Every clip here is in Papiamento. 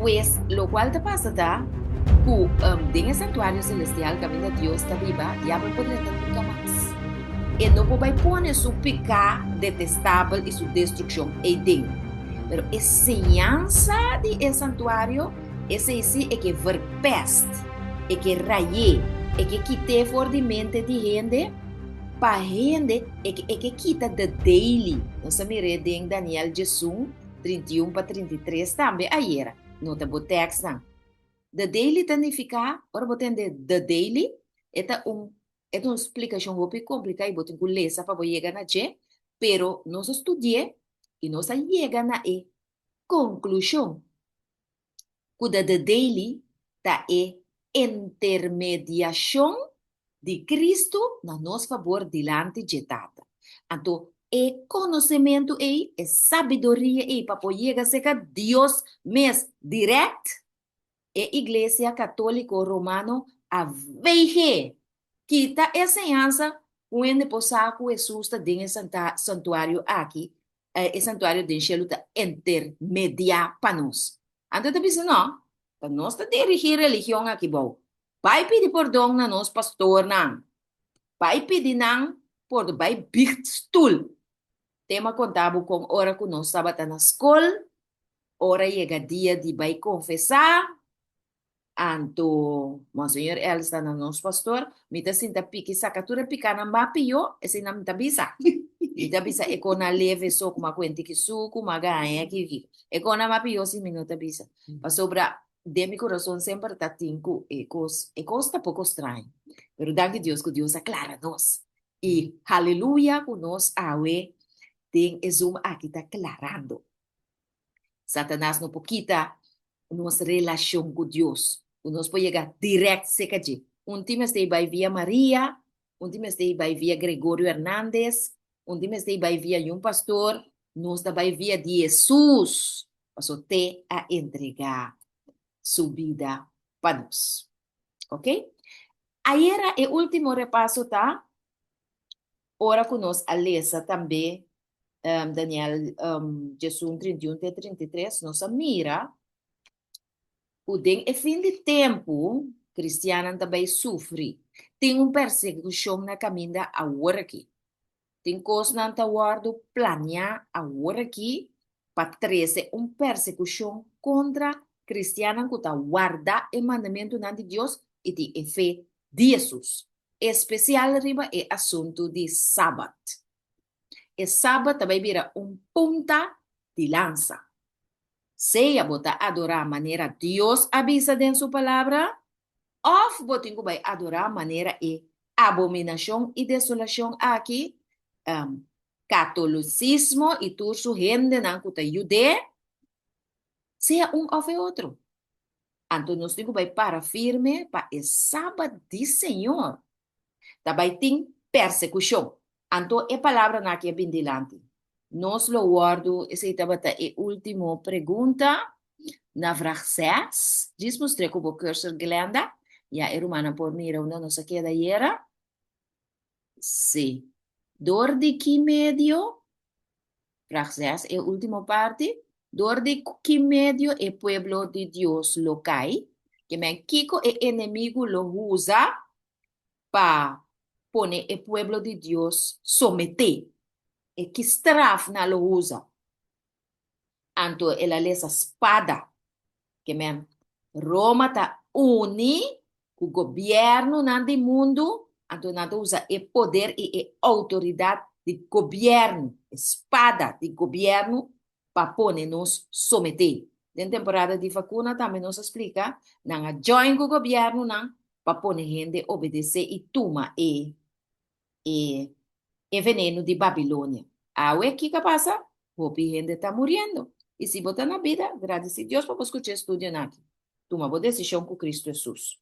Pues, lokual ta pasa ta ku den e santuario selestial kaminda Dios ta biba, diabel por drenta nunka mas. E no por bai pone su piká detestabel i su destrukshon eiden. Pero e señansa di e santuario, esei sí e ke verpest, e ke ray'é, e ke kit'é for di mente di hende, pa hende e ke e ke kita the daily. Nos a mir'é den Daniel 11, 31 pa 33 tambe ayera. Nota bo tèkstnan. The daily ta nifiká, ora bo tende the daily, e ta un e ta un splikashon hopi kompliká i bo tin ku lesa pa bo yega na dje, pero nos a studi'é i nos a yega na e konklushon ku the the daily ta e intermediashon di Kristu na nos fabor dilanti dje Tata. Anto e konosementu ei, e sabiduria ei pa por yega serka Dios mes dirèkt, e Iglesia Katóliko Romano a veig'é kita e señansa ku hende por sa ku Hesus ta den e santuario aki, e santuario den shelu ta intermediá pa nos. Anto e ta bisa, No, ta nos ta dirigí religion aki bou. Bai pidi pordon na nos pastornan. Bai pidi nan pordon, bai biechtstoel. Tema konta bo kon ora ku nos tabata na skol, ora yega dia di bai konfesá, anto Monseñor Els ta na nos pastor, mi ta sinta piki saka tur e pikanan ba pió, eseinan mi ta bisa. Mi ta bisa e kona leve so ku m'a kuenti ki suku, m'a gaña ki kiko. E kona mas pió si mi no ta bisa. Pasobra den mi kurason semper ta tin ku e kos, e kos ta poko straño. Pero danki Dios ku Dios a klara nos. I haleluya ku nos awe den e Zoom aki ta klarando. Satanas no por kita nos relashon ku Dios, ku nos por yega dirèkt serka dje. Un tin mester bai via Maria, un tin mester bai via Gregorio Hernandez, un tin mester bai via yun pastor, nos ta bai via di Hesus, pasobra te a entregá su bida pa nos. Ok? Ayera e último repaso ta ora ku nos a lesa tambe Daniel 11, 31 te 33, nos a mira ku den e fin di tempu kristiannan ta bai sufri. Tin un persekushon na kaminda aworakí. Tin kosnan ta wòrdu planiá aworakí pa trese un persekushon kontra kristiannan ku ta warda e mandamentunan di Dios i tin e fe di Hesus, espesial riba e asuntu di Sabat. E Sabat ta bai bira un punta di lansa. Sea bo ta adorá manera Dios a bisa den su Palabra, òf bo tin ku bai adorá manera e abominashon i desolashon aki, katolisismo i tur su hendenan ku ta yud'é, sea un òf e otro. Anto nos tin ku bai para firme pa e Sabat di Señor. Ta bai tin persekushon. Anto e palabranan aki a bin dilanti. Nos lo wòrdu, esei tabata e último pregunta na vrag ses. Djis mustr'é ku bo cursor Glenda, ya e rumannan por mira unda nos a keda ayera. Sí. Dor di ki medio? Vraag 6, e último parti. Dor di ki medio e pueblo di Dios lo kai? Ke men kiko e enemigu lo usa pa pone e pueblo di Dios someté? E ki straf nan lo usa? Anto el a lesa spada. Ke men Roma ta uni ku gobièrnunan di mundu, anto nan ta usa e poder i e outoridat di gobièrnu, e spada di gobièrnu, pa pone nos someté. Den temporada di vakuna tambe nos a splika, nan a join ku gobièrnunan pa pone hende obedesé i tuma e e e venenu di Babilonia. Awe kiko a pasa? Hopi hende ta muriendo. I si bo ta na bida, gradisí Dios pa bo skucha e studionan aki. Tuma bo desishon ku Kristu Hesus.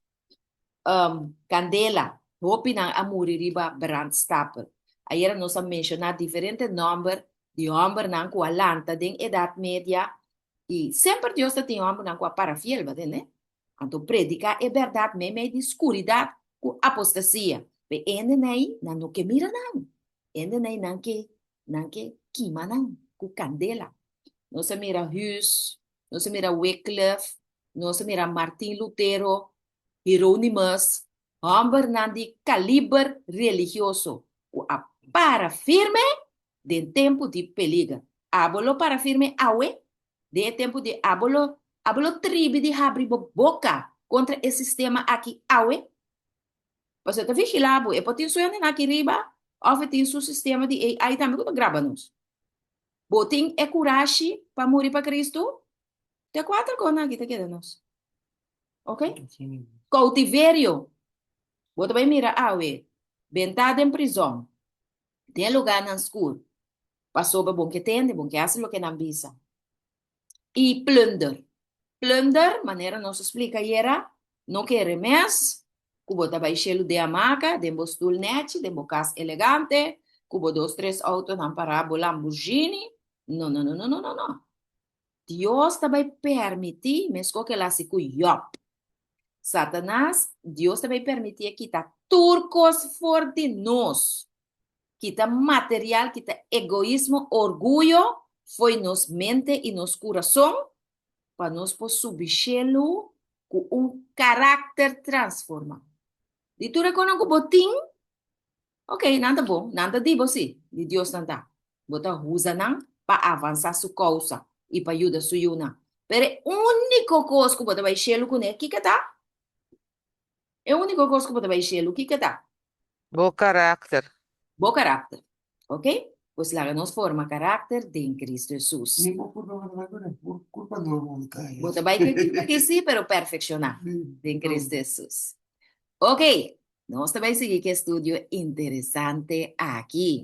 Um, kandela. Hopinan a muri riba brandstapel. Ayera nos a menshoná diferente nòmber di hòmbernan ku a lanta den Edat Media i semper Dios ta tin hòmbernan ku a para fiel, bo tende? Anto prediká e bèrdat meimei di skuridat ku apostasia. Pe hendenan ei, nan no ke mira nan. Hendenan ei nan ke, nan ke kima nan ku kandela. Nos a mira Hus, nos a mira Wycliffe. Nos a mira Martin Lutero, Hieronymus, hòmbernan di kaliber religioso ku a para firme den tempu di peliger. Abo lo para firme awe? Den e tempu di abo lo abo lo tribi di habri bo boka kontra e sistema aki awe? Pasobra e ta vigilá bo, e por tin su hendenan aki riba òf e tin su sistema di AI tambe ku ta graba nos. Bo tin e kurashi pa muri pa Kristu? Te kuater kosnan aki ta keda nos. Ok? Koutiverio. Bo ta bai mira awe, bentá den prizòn, den lugánan skur, pasobra bo ke tende, bo ke hasi loke nan bisa. I plunder. Plunder, manera nos a splika ayera, no kere mes ku bo ta bai shelu den hamaka, den bo stul nèchi, den bo kas elegante, ku bo dos tres outonan pará, bo Lamborghini. No, no, no, no, no, no, no. Dios ta bai permití, meskos ku el a hasi ku Yòb. Satanas, Dios ta bai permití e kita tur kos for di nos. Kita material, kita egoismo, orguyo fo'i nos mente i nos kurason pa nos por subi shelu ku un karakter transformá. Di tur e konan ku bo tin, Ok, nan ta bon, nan ta di bo sí, di Dios nan ta. Bo ta usa nan pa avansá su kousa i pa yuda su yunan. Pero e úniko kos ku bo ta bai shelu kuné, kiko ta? E úniko kos ku bo ta bai shelu, kiko ta? Bo karakter. Bo karakter. Ok? Pues laga nos forma karakter den Kristu Hesus. Ni bo kurpa bo ta bai kuné, bo kurpa nobo bo ta haña. Bo ta bai ku e kurpa aki sí, pero perfekshoná den Kristu Hesus. Ok, Nos ta bai sigui ku e studio interesante aki.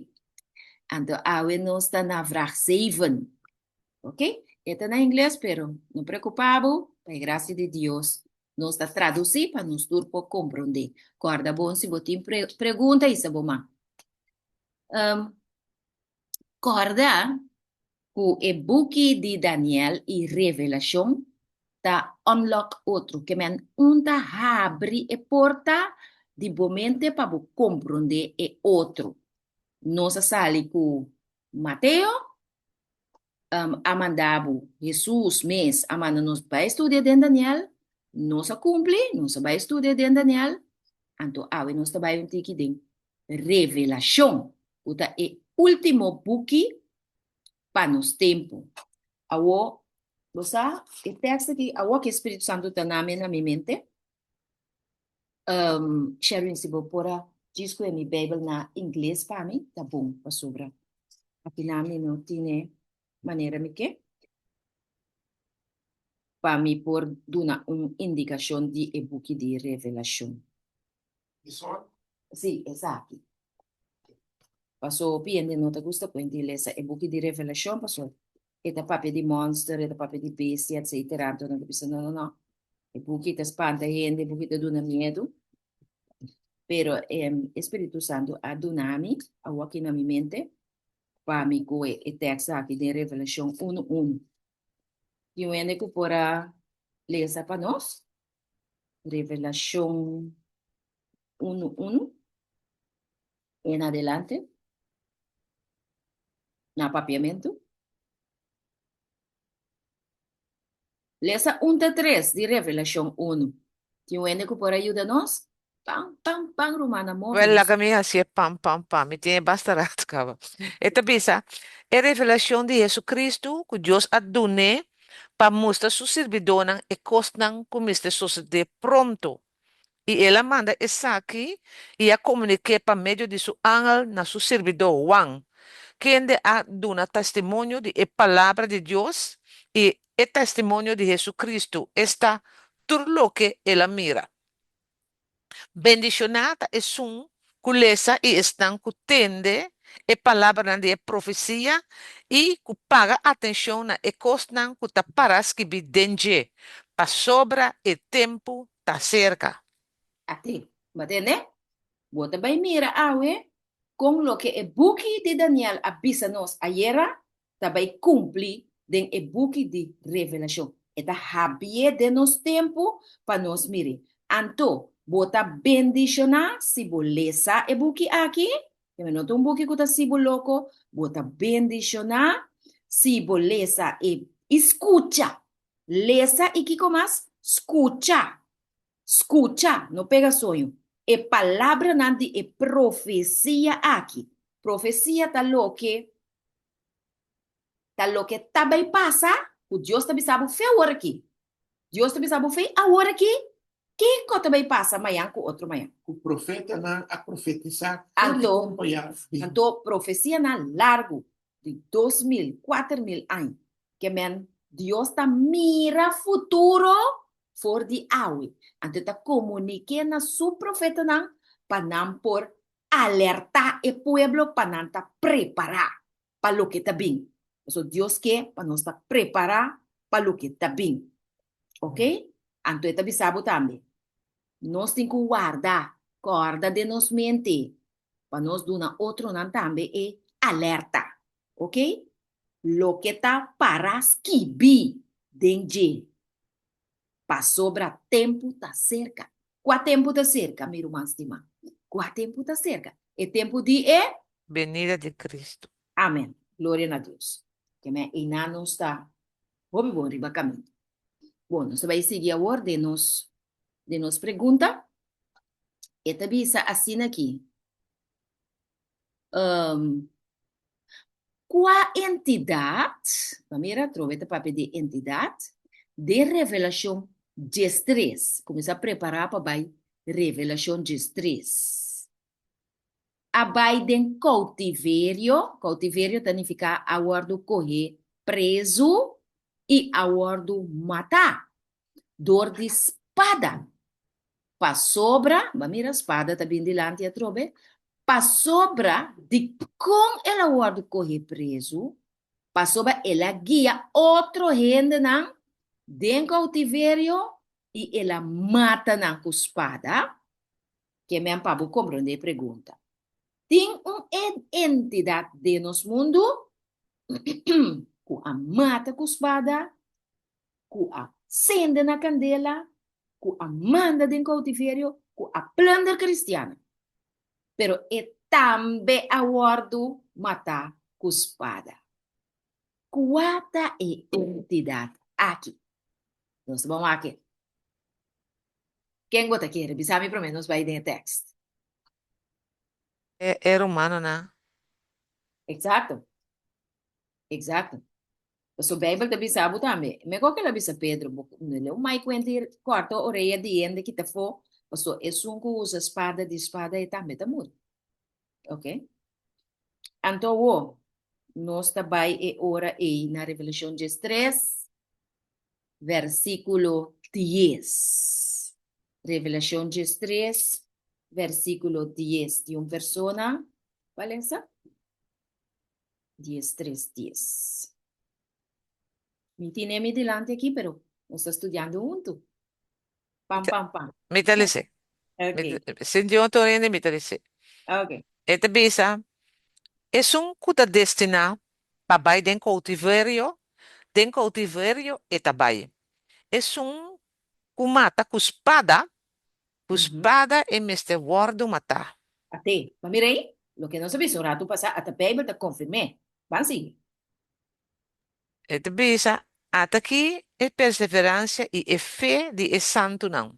Anto awe nos ta na vraag 7. Ok? E ta na ingles, pero no preocupa bo, pa e gracia di Dios nos ta traduci pa nos tur por comprende. Corda bon si bo tin pre pregunta isa bo man. Um, corda ku e buki di Daniel i Revelashon ta unlock otro, ke men un ta habri e porta di bo mente pa bo komprondé e otro. Nos a sali ku Mateo, a manda bo, Hesus mes a manda nos bai studia den Daniel, nos a kumpli, nos a bai studia den Daniel, anto awe nos ta bai un tiki den Revelashon, ku ta e último buki pa nos tempu. Awor, bo sa, e tekst aki, awor ku e Spiritu Santu ta na mi na mi mente, um, Sherwin, si bo por a djis kohe mi Beibel na ingles pa mi, ta bon, pasobra aki na mi no tine manera mi ke, pa mi por duna un indikashon di e buki di Revelashon. Sí, esaki. Paso hopi hende no ta gusta kuenta i lesa e buki di Revelashon paso e ta papia di monster, e ta papia di bestia, etsetera. Anto nan ta bisa no, no, no. E buki ta spanta hende, e buki ta duna miedu. Pero e Spiritu Santu a duna mi, awor aki na mi mente, pa mi kohe e tekst aki den Revelashon unu unu. Tin un hende ku por a lesa pa nos? Revelashon unu unu en adelante na papiamentu. Lesa un te tres di Revelashon unu. Tin un hende ku por a yuda nos? Pan, pan, pan, rumannan move Wel, nos. laga mi hasié pan, pan, pan. Mi tin e basta rato kaba. E ta bisa, E revelashon di Jesucristo ku Dios a dun'é pa mustra su sirbidónan e kosnan ku mester sosodé pronto. I el a manda esaki i a komunik'é pa medio di su angel na su sirbidó Huan, kende a duna testimonio di e Palabra di Dios i e testimonio di Jesucristo, esta, tur loke el a mira. Bendishoná ta esun ku lesa i esnan ku tende e palabranan di e profesia i ku paga atenshon na e kosnan ku ta pará skibí den dje, pasobra e tempu ta serka. Ate, bo a tende? Bo ta bai mira awe kon loke e buki di Daniel a bisa nos ayera ta bai kumpli den e buki di Revelashon. E ta habié den nos tempu pa nos mir'é. Anto, bo ta bendishoná si bo lesa e buki aki. Keme no ta un buki ku ta hasi bo loko. Bo ta bendishoná si bo lesa e i skucha. Lesa i kiko mas? Skucha, skucha, no pega soño, e palabranan di e profesia aki. Profesia ta loke ta loke ta bai pasa ku Dios ta bisa bo fe awor aki. Dios ta bisa bo fe awor aki kiko ta bai pasa mañan ku otro mañan. Ku profetanan a profetisá for di Anto, tempu ya bin. anto profesianan largu di 2000, 4000 aña ke men Dios ta mira futuro for di awe. Anto e ta komunik'é na su profetanan pa nan por alertá e pueblo pa nan ta prepará pa loke ta bin. Pasobra Dios ke pa nos ta prepará pa loke ta bin. Ok? Anto e ta bisa bo tambe, nos tin ku warda, kòrda den nos mente pa nos duna otronan tambe e alerta. Ok? Loke ta para skibí den dje. Pasobra tempu ta serka. Kua tempu ta serka, mi ruman stimá? Kua tempu ta serka? E tempu di e. Benida di Cristo. Amen. Gloria na Dios. Keme einan nos ta hopi bon riba kaminda. Bon, nos ta bai sigui awor den nos den nos pregunta. E ta bisa asina aki. Um, Kua entidat, pa mira atrobe ta papia di entidat, den Revelashon diestres, kuminsá prepará pa bai Revelashon diestres, a bai den koutiverio, koutiverio ta nifiká a wòrdu kohé prezu i a wòrdu matá dor di spada. Pasobra, bo a mira spada ta bin dilanti atrobe, pasobra dikon el a wòrdu kohe prezu, pasobra el a guia otro hendenan den koutiverio i el a mata nan ku spada? Ke men pa bo komprondé e pregunta. Tin un entidat den nos mundu ku a mata ku spada, ku a sende na kandela, ku a manda den koutiverio, ku a plunder kristiannan. Pero e tambe a wòrdu matá ku spada. Kua ta e entidat aki? Nos ta bon wak e. Ken bo ta kere? Bisa mi promé nos bai den e tèkst. E e romanonan. Eksakto. Eksakto. Pasobra Beibel ta bisa bo tambe. Mekor ke el a bisa Pedro, bo no leu mai kuenta i kòrta orea di hende kita afó, pasobra esun ku usa spada di spada e tambe ta muri. Ok. Anto awor, nos ta bai e ora ei na Revelashon diestres, versíkulo dies. Revelashon diestres, versíkulo dies. Tin un persona pa lesa? Diestres dies. Mi tine mi dilanti aki, pero nos ta studiando huntu. Pam, pam, pam. Mi ta lese. Ok. Sinti otro hende mi ta lese. Ok. E ta bisa, Esun ku ta destiná pa bai den koutiverio, den koutiverio e ta bai. Esun ku mata ku spada, Ku spada e mester wòrdu matá. At'é, ma mira ei, loke nos a bisa un ratu pasá, ata Beibel ta konfirm'é. Ban sigui. E ta bisa, Ata aki e perseveransia i e fe di e santunan.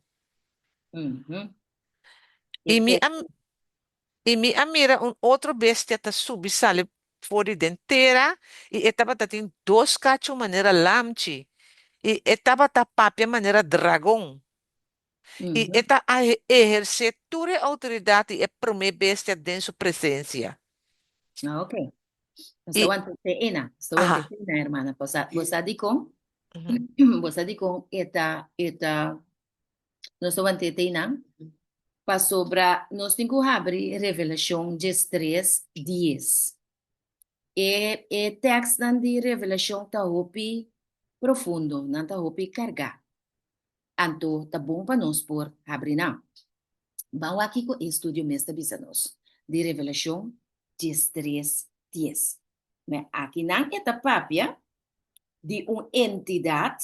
I mi a I mi a mira un otro bestia ta subi sali for di den tera, i e tabata tin dos kachu manera lamchi, i e tabata papia manera dragon. I e ta a ehersé tur e outoridat di e promé bestia den su presensia. Ah, ok. Nos ta wanta te ena. Nos ta wanta te ena, hermana. Bo sa, bo sa dikon? Bo sa dikon e ta, e ta, nos ta wanta te ena? Pasobra nos tin ku habri Revelashon diestres dies. E, e tèkstnan di Revelashon ta hopi profundo, nan ta hopi kargá. Anto ta bon pa nos por habri nan. Ban wak kiko e estudio mes ta bisa nos di Revelashon diestres dies. Me akinan e ta papia di un entidat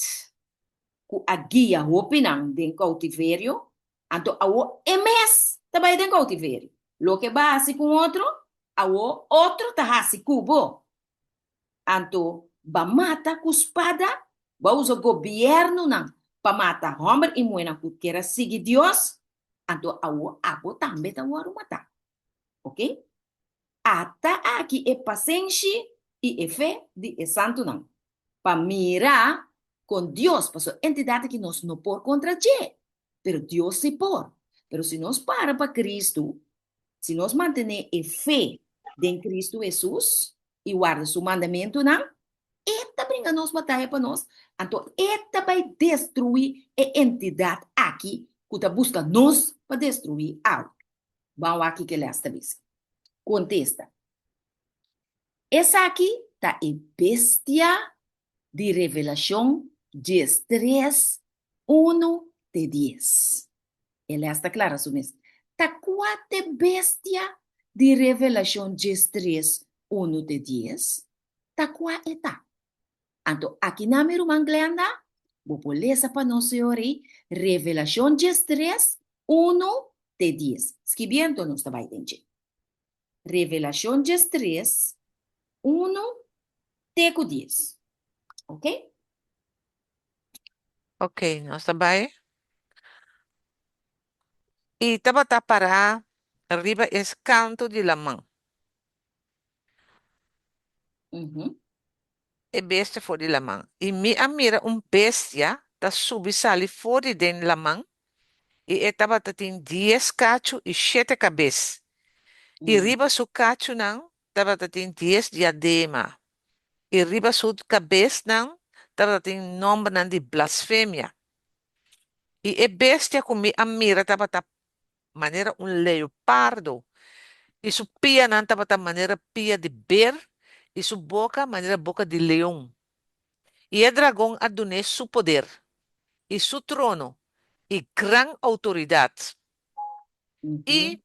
ku a guia hopinan den koutiverio, anto awo e mes ta bai den koutiverio. Loke bo a hasi ku un otro, awo otro ta hasi ku bo. Anto ba mata ku spada, ba usa gobièrnunan. pa mata hòmber i muhénan ku kier a sigui Dios, anto awor abo tambe ta wòrdu matá. Oke? Ata aki e pasenshi i e fe di e santunan, pa mira kon Dios, pasobra entidat aki nos no por kontra dje, pero Dios si por. Pero si nos para pa Kristu, si nos mantené e fe den Kristu Hesus i warda su mandamentunan, E ta bringa nos bataya pa nos, anto E ta bai destruí e entidat aki ku ta buska nos pa destruí awe. Ban wak kiko e lès ta bisa. Kontesta, Esaki ta e bestia di Revelashon 13, unu te dies. E lès ta klara su mes. Ta kua t'e bestia di Revelashon 13, unu te dies? Ta kua e ta? Anto akinan mi ruman Glenda, bo por lesa pa nos e ora ei Revelashon 13, unu te dies. Skibi anto nos ta bai den dje. Revelashon 13, unu te ku dies. Ok? Ok, nos ta bai. I tabata pará riba e kantu di laman. E bestia for di laman. I mi a mira un bestia ta subi sali for di den laman, i e tabata tin dies kachu i shete kabes, i riba su kachunan tabata tin dies diadema, i riba su kabesnan tabata tin nòmbernan di blasfemia. I e bestia ku mi a mira tabata manera un leopardo, i su pianan tabata manera pia di ber, i su boka manera boka di leon. I e dragon a dun'é su poder, i su trono, i gran outoridat. I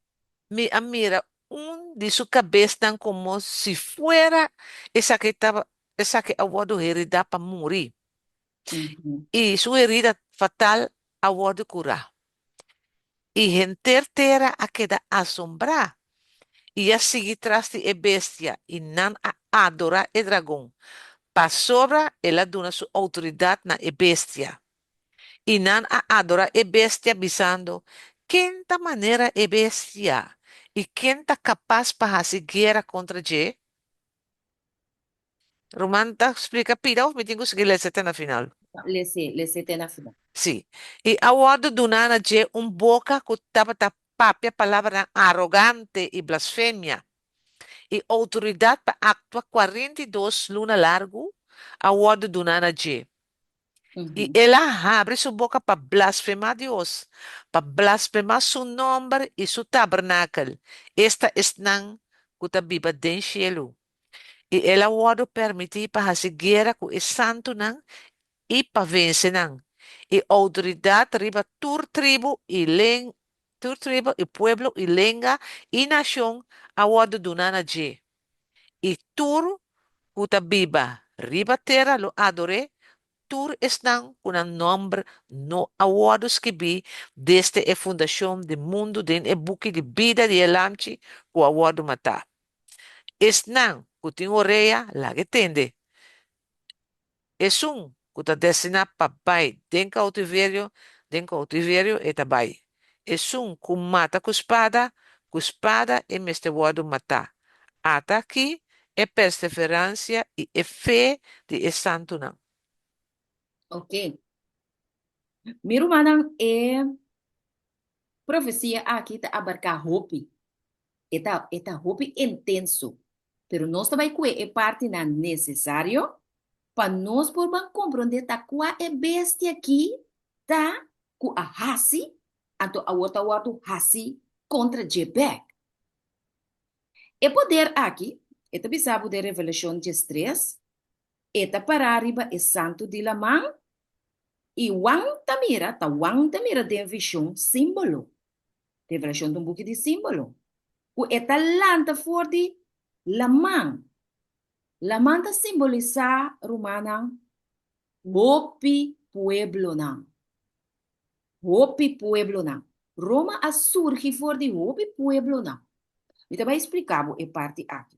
mi a mira un di su kabesnan komo si fuera esaki taba esaki a wòrdu heridá pa muri, i su herida fatal a wòrdu kurá. I henter tera a keda asombrá i a sigui tras di e bestia, i nan a adorá e dragon, pasobra el a duna su outoridat na e bestia. I nan a adorá e bestia, bisando, Ken ta manera e bestia, i ken ta kapas pa hasi guera kontra dje? Ruman ta splika pida of mi tin ku sigui lesa te na final? Lese, lese te na final. Sí. I a wòrdu duná na dje un boka ku tabata papia palabranan arogante i blasfemia, i outoridat pa aktua 42 luna largu a wòrdu duná na dje. I el a habri su boka pa blasfemá Dios, pa blasfemá su nòmber i su tabernakel, esta esnan ku ta biba den shelu. I el a wòrdu permití pa hasi guera ku e santunan i pa vense nan. I outoridat riba tur tribu i len tur tribu i pueblo i lenga i nashon a wòrdu duná na dje. I tur ku ta biba riba tera lo ador'é, tur esnan ku nan nòmber no a wòrdu skibí desde e fundashon di mundu den e buki di bida di e Lamchi ku a wòrdu matá. Esnan ku tin orea, laga e tende. Esun ku ta destiná pa bai den koutiverio, den koutiverio e ta bai. Esun ku mata ku spada, ku spada e mester wòrdu matá. Ata aki e perseveransia i e fe di e santunan. Ok. Mi rumannan, e profesia aki ta abarká hopi. E ta, e ta hopi intenso. Pero nos ta bai kue e partinan nesesario pa nos por ban komprondé ta kua e bestia ki ta ku a hasi, anto awor ta wòrdu hasi kontra dje bèk. E poder aki, e ta bisa bo den Revelashon 13, e ta pará riba e santu di laman, i Juan ta mira, ta Juan ta mira den vishon símbolo. Revelashon ta un buki di símbolo. Ku e ta lanta for di laman. Laman ta simbolisá, rumannan, hopi pueblonan. Hopi pueblonan. Roma a surgi for di hopi pueblonan. Mi ta bai splika bo e parti aki.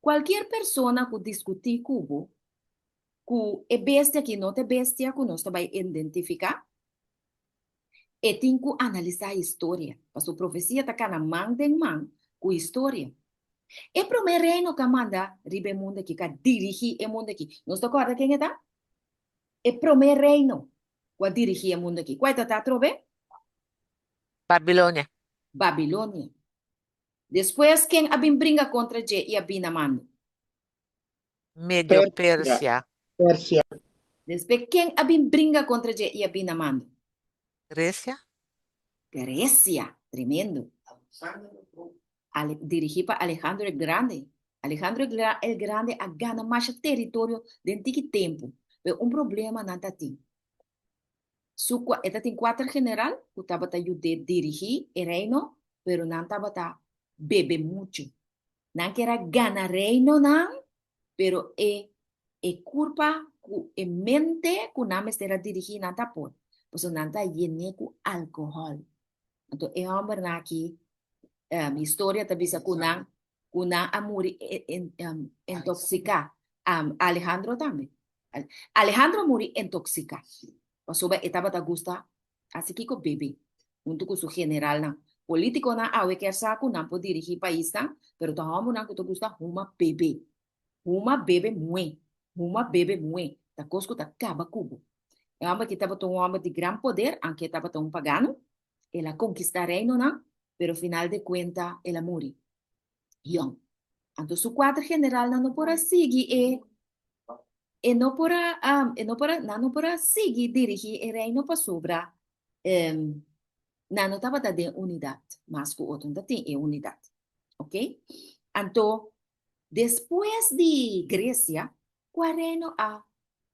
Kualkier persona ku diskutí ku bo. ku e bestia aki no ta e bestia ku nos ta bai identifiká, e tin ku analisá historia, pasobra profesia ta kana man den man ku historia. E promé reino ku a manda riba e mundu aki, ku a dirigí e mundu aki, nos ta kòrda ken e ta? E promé reino ku a dirigí e mundu aki, kua e ta ta atrobe? Babilonia. Babilonia. Despues ken a bin bringa kontra dje i a bin na mando? Medio Persia. Persia. Despues ken a bin bringa kontra dje i a bin na mando? Grecia. Grecia. Tremendo. Ale, dirigí pa Alejandro el Grande. Alejandro el Grande a gana masha teritorio den tiki tempu. Pero un problema nan ta tin. Su e ta tin kuater general ku tabata yud'é dirigí e reino, pero nan tabata bebe muchu. Nan kier a gana reinonan, pero e e kurpa ku e mente ku nan mester a dirigí nan ta por, pasobra nan ta yen'é ku alkohòl. Anto e hòmbernan aki, historia ta bisa ku nan ku nan a muri intoxiká. Alejandro tambe. Alejandro a muri intoxiká pasobra e tabata gusta hasi kiko? Bebe huntu ku su generalnan. Polítikonan awe kier sa ku nan por dirigí paisnan, pero ta hòmbernan ku ta gusta huma bebe. Huma bebe muhé. Huma bebe muhé. Ta kos ku ta kaba ku bo. E hòmber aki tabata un hòmber di gran poder, anke e tabata un pagano. El a konkistá reinonan, pero final de kuenta el a muri yòn. Anto su kuater generalnan no por a sigui e e no por a e no por a nan no por a sigui dirigí e reino pasobra nan no tabata den unidat mas ku otro, no ta tin e unidat. Oke? Anto despues di Gresia, kua reino a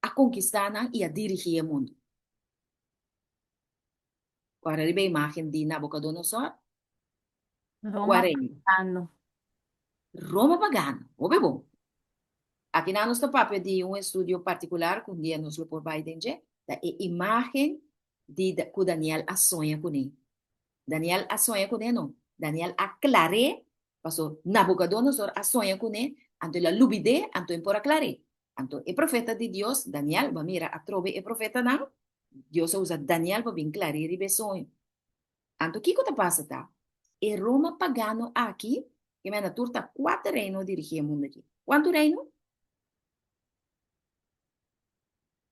a konkistá nan i a dirigí e mundu? Ora riba e imágen di Nabucodonosor, Roma kua reino? pagano. Roma pagano. Hopi bon. Aki nan nos ta papia di un estudio partikular ku un dia nos lo por bai den dje, ta e imágen di ku Daniel a soña kuné. Daniel a soña kuné no, Daniel a klar'é, paso Nabucodonosor a soña kuné, anto el a lubid'é, anto e por a klar'é. Anto e profeta di Dios, Daniel, bo a mira atrobe e profetanan, Dios a usa Daniel pa bin klarí riba e soño. Anto kiko ta pasa ta, e Roma pagano aki, ke menda tur ta kuater reino dirigí e mundu aki. Kuantu reino?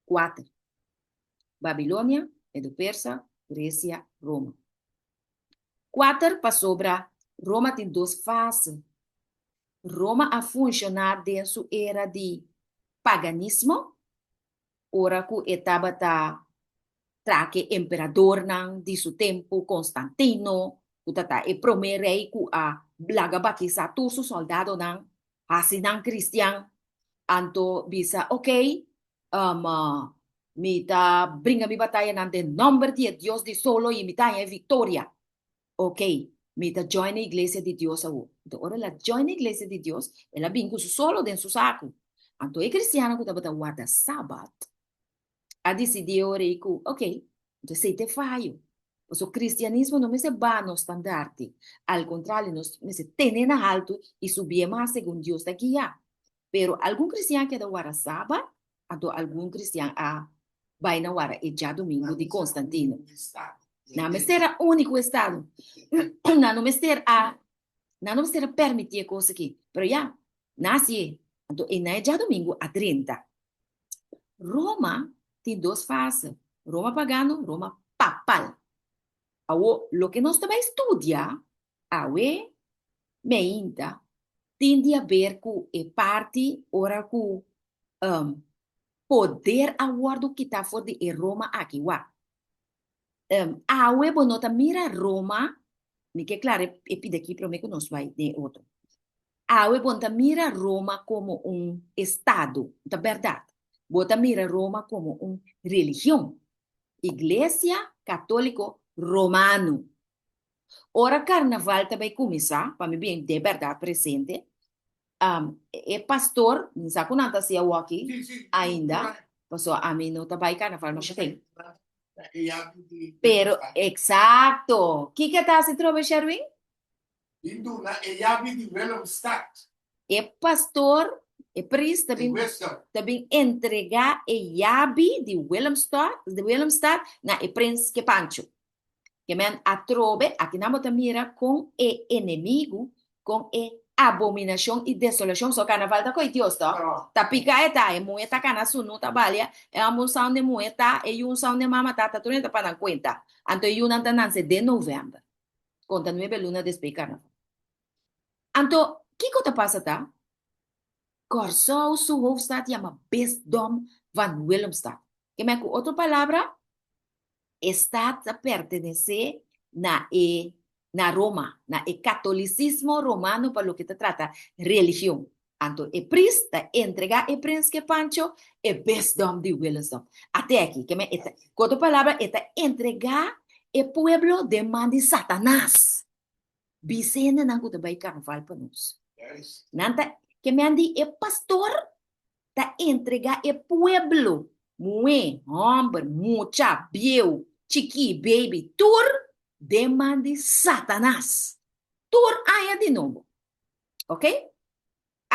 Kuater. Babilonia, Medo-Persa, Gresia, Roma. Kuater pasobra Roma tin dos fase. Roma a funshoná den su era di paganismo, ora ku e tabata traha ku e emperadornan di su tempu, Konstantino, ku ta ta e promé rei ku a laga batisá tur su sòldadonan, hasi nan kristian, anto bisa, Okey, mi ta bringa mi batayanan den nòmber di e Dios di solo i mi ta haña e viktoria. Ok, mi ta join e iglesia di Dios awor. Anto ora el a join e iglesia di Dios, el a bin ku su solo den su saku. Anto e kristiannan ku tabata warda Sabat a disidí e ora ei ku, ok, anto esei ta e fayo. Pasobra kristianismo no mester baha nos standarte, al kontrario, nos mester tene na haltu i subié mas segun Dios ta guia. Pero algun kristian a keda warda Sabat, Anto algun cristian a bai na wara e djadumingu di Constantino. Nan mester a uni cu estado. Nan no mester a nan no mester a permiti e cos aki. Pero ya, nan hacié. Anto e na e djadumingu a drenta. Roma tin dos fase, Roma pagano, Roma papal. Awo, loke nos ta bai studia awe meinta tin di haber ku e parti ora ku poder a wòrdu kitá for di e Roma aki. Wak, awe bo no ta mira Roma, mi ke klara e pida aki promé ku nos bai den e otro. Awe bo no ta mira Roma komo un estado, ta bèrdat. Bo ta mira Roma komo un religion, Iglesia Katóliko Romano. Ora karnaval ta bai kuminsá, pa mi bien de bèrdat presente, e pastor, mi sa ku nan ta hasi awoki ainda, pasobra ami no ta bai karnaval masha ten. Pero, eksakto! Kiko e ta hasi trobe, Sherwin? Bin duna e yabi di Willemstad. E pastor. E prins ta bin ta bin entregá e yabi di Willemstad, di Willemstad na e prins Kepancho. Ke men atrobe, akinan bo ta mira kon e enemigu, kon e abominashon i desolashon, so karnaval ta koi Dios to, ta pika e ta, e muhe ta kana sunu ta balia, e hòmber un sa unda e muhe ta, e yu un sa unda e mama ta, ta tur hende ta pa nan kuenta. Anto e yunan ta nanse den novèmber, konta nuebe luna despues di karnaval. Anto, kiko ta pasa ta, Kòrsou su hoofdstad yama Bisdom van Willemstad. Ke men ku otro palabra, e stad ta pertenesé na e na Roma, na e katolisismo romano pa loke ta trata religion. Anto e priest ta entregá e prinske Pancho e bisdom di Willemstad. Ate aki, ke men e ta, ku otro palabra e ta entregá e pueblo den man di Satanas. Bisa hendenan ku ta bai karnaval pa nos. Nan ta, ke men di e pastor ta entregá e pueblo, muhé, hòmber, mucha, bieu, chikí, baby, tur den man di Satanas. Tur aña di nobo. Ok?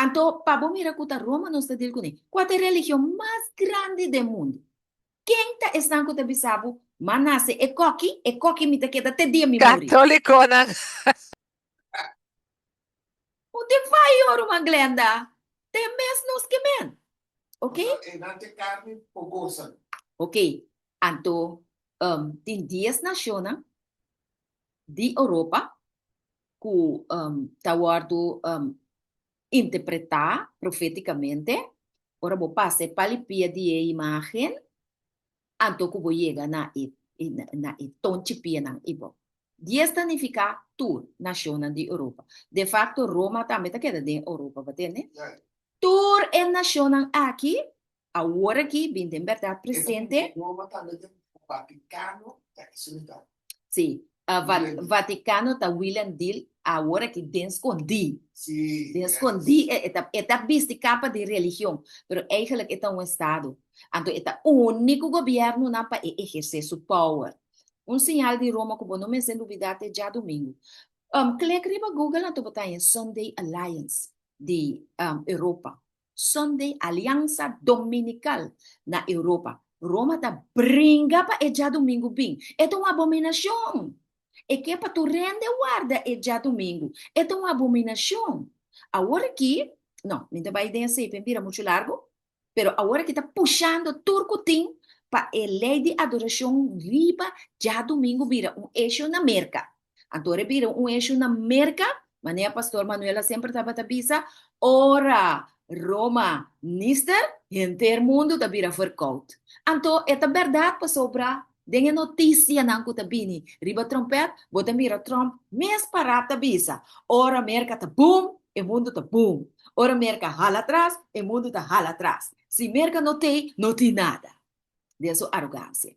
Anto, pa bo mira ku ta Roma nos ta deal kuné. Kua ta e religion mas grandi den mundu? Ken ta esnan ku ta bisa bo, M'a nase e koki, e koki mi ta keda te dia mi muri? Katólikonan. Un tin fayo, ruman Glenda. Te mes nos ke men. Ok? E nan te karni por gosa. Ok, anto um, tin dies nashonnan di Europa ku um, ta wòrdu um, interpretá profétikamente. Ora bo pasa e palipia di e imágen, anto ku bo yega na e, na e tonchi pianan i bo. Dies ta nifiká tur nashonnan di Europa. De fakto, Roma tambe ta keda den Europa, bo tende? Tur e nashonnan aki, awor aki, bin den bèrdat presente. Roma tambe den Vatikano ta esun ta. Sí, Vatikano ta William Deal awor aki den skondí. Sí. Den skondí e ta e ta bisti kapa di religion, pero eigenlijk e ta un estado. Anto e ta úniko gobièrnunan pa e ehersé su power. Un señal di Roma ku bo no mester lubidá te djadumingu. Klik riba Google anto bo ta haña Sunday Alliance di Europa. Sunday Aliansa Dominical na Europa. Roma ta bringa pa e djadumingu bin. E ta un abominashon! E ke pa tur hende warda e djadumingu. E ta un abominashon! Awor aki, no, mi ta bai den esei pa e bira muchu largu, Pero awor aki ta pushando tur ku tin pa e lei di adorashon riba djadumingu bira un esho na Merka. Anto ora e bira un esho na Merka, manera Pastor Manuela semper tabata bisa, ora Roma nister, henter mundu ta bira verkoud. Anto e ta bèrdat pasobra den e notisianan ku ta bini riba trompèt, bo ta mira Trump mes pará ta bisa, ora Merka ta boom, e mundu ta boom. Ora Merka hala atras, e mundu ta hala atras. Si Merka no t'ei, no tin nada. Den su arogansia.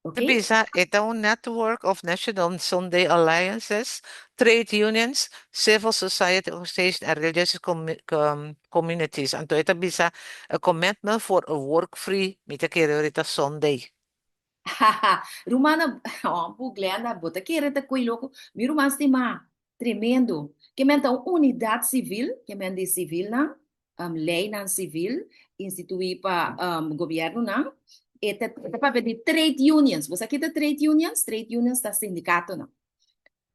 Ta bisa e ta un network of national Sunday alliances, trade unions, civil society organizations and religious communities. Anto e ta bisa a commitment for a work free, mi ta kere ahorita Sunday. Rumannan, oh, bu Glenda, bo ta kere ta koe loko. Mi ruman stimá, tremendo. Ke men ta un unidat sivil, ke men di sivilnan, um, leinan sivil instituí pa um, gobièrnunan. E ta, e ta papia di trade unions. Bo sa ki ta trade unions? Trade unions ta sindikatonan.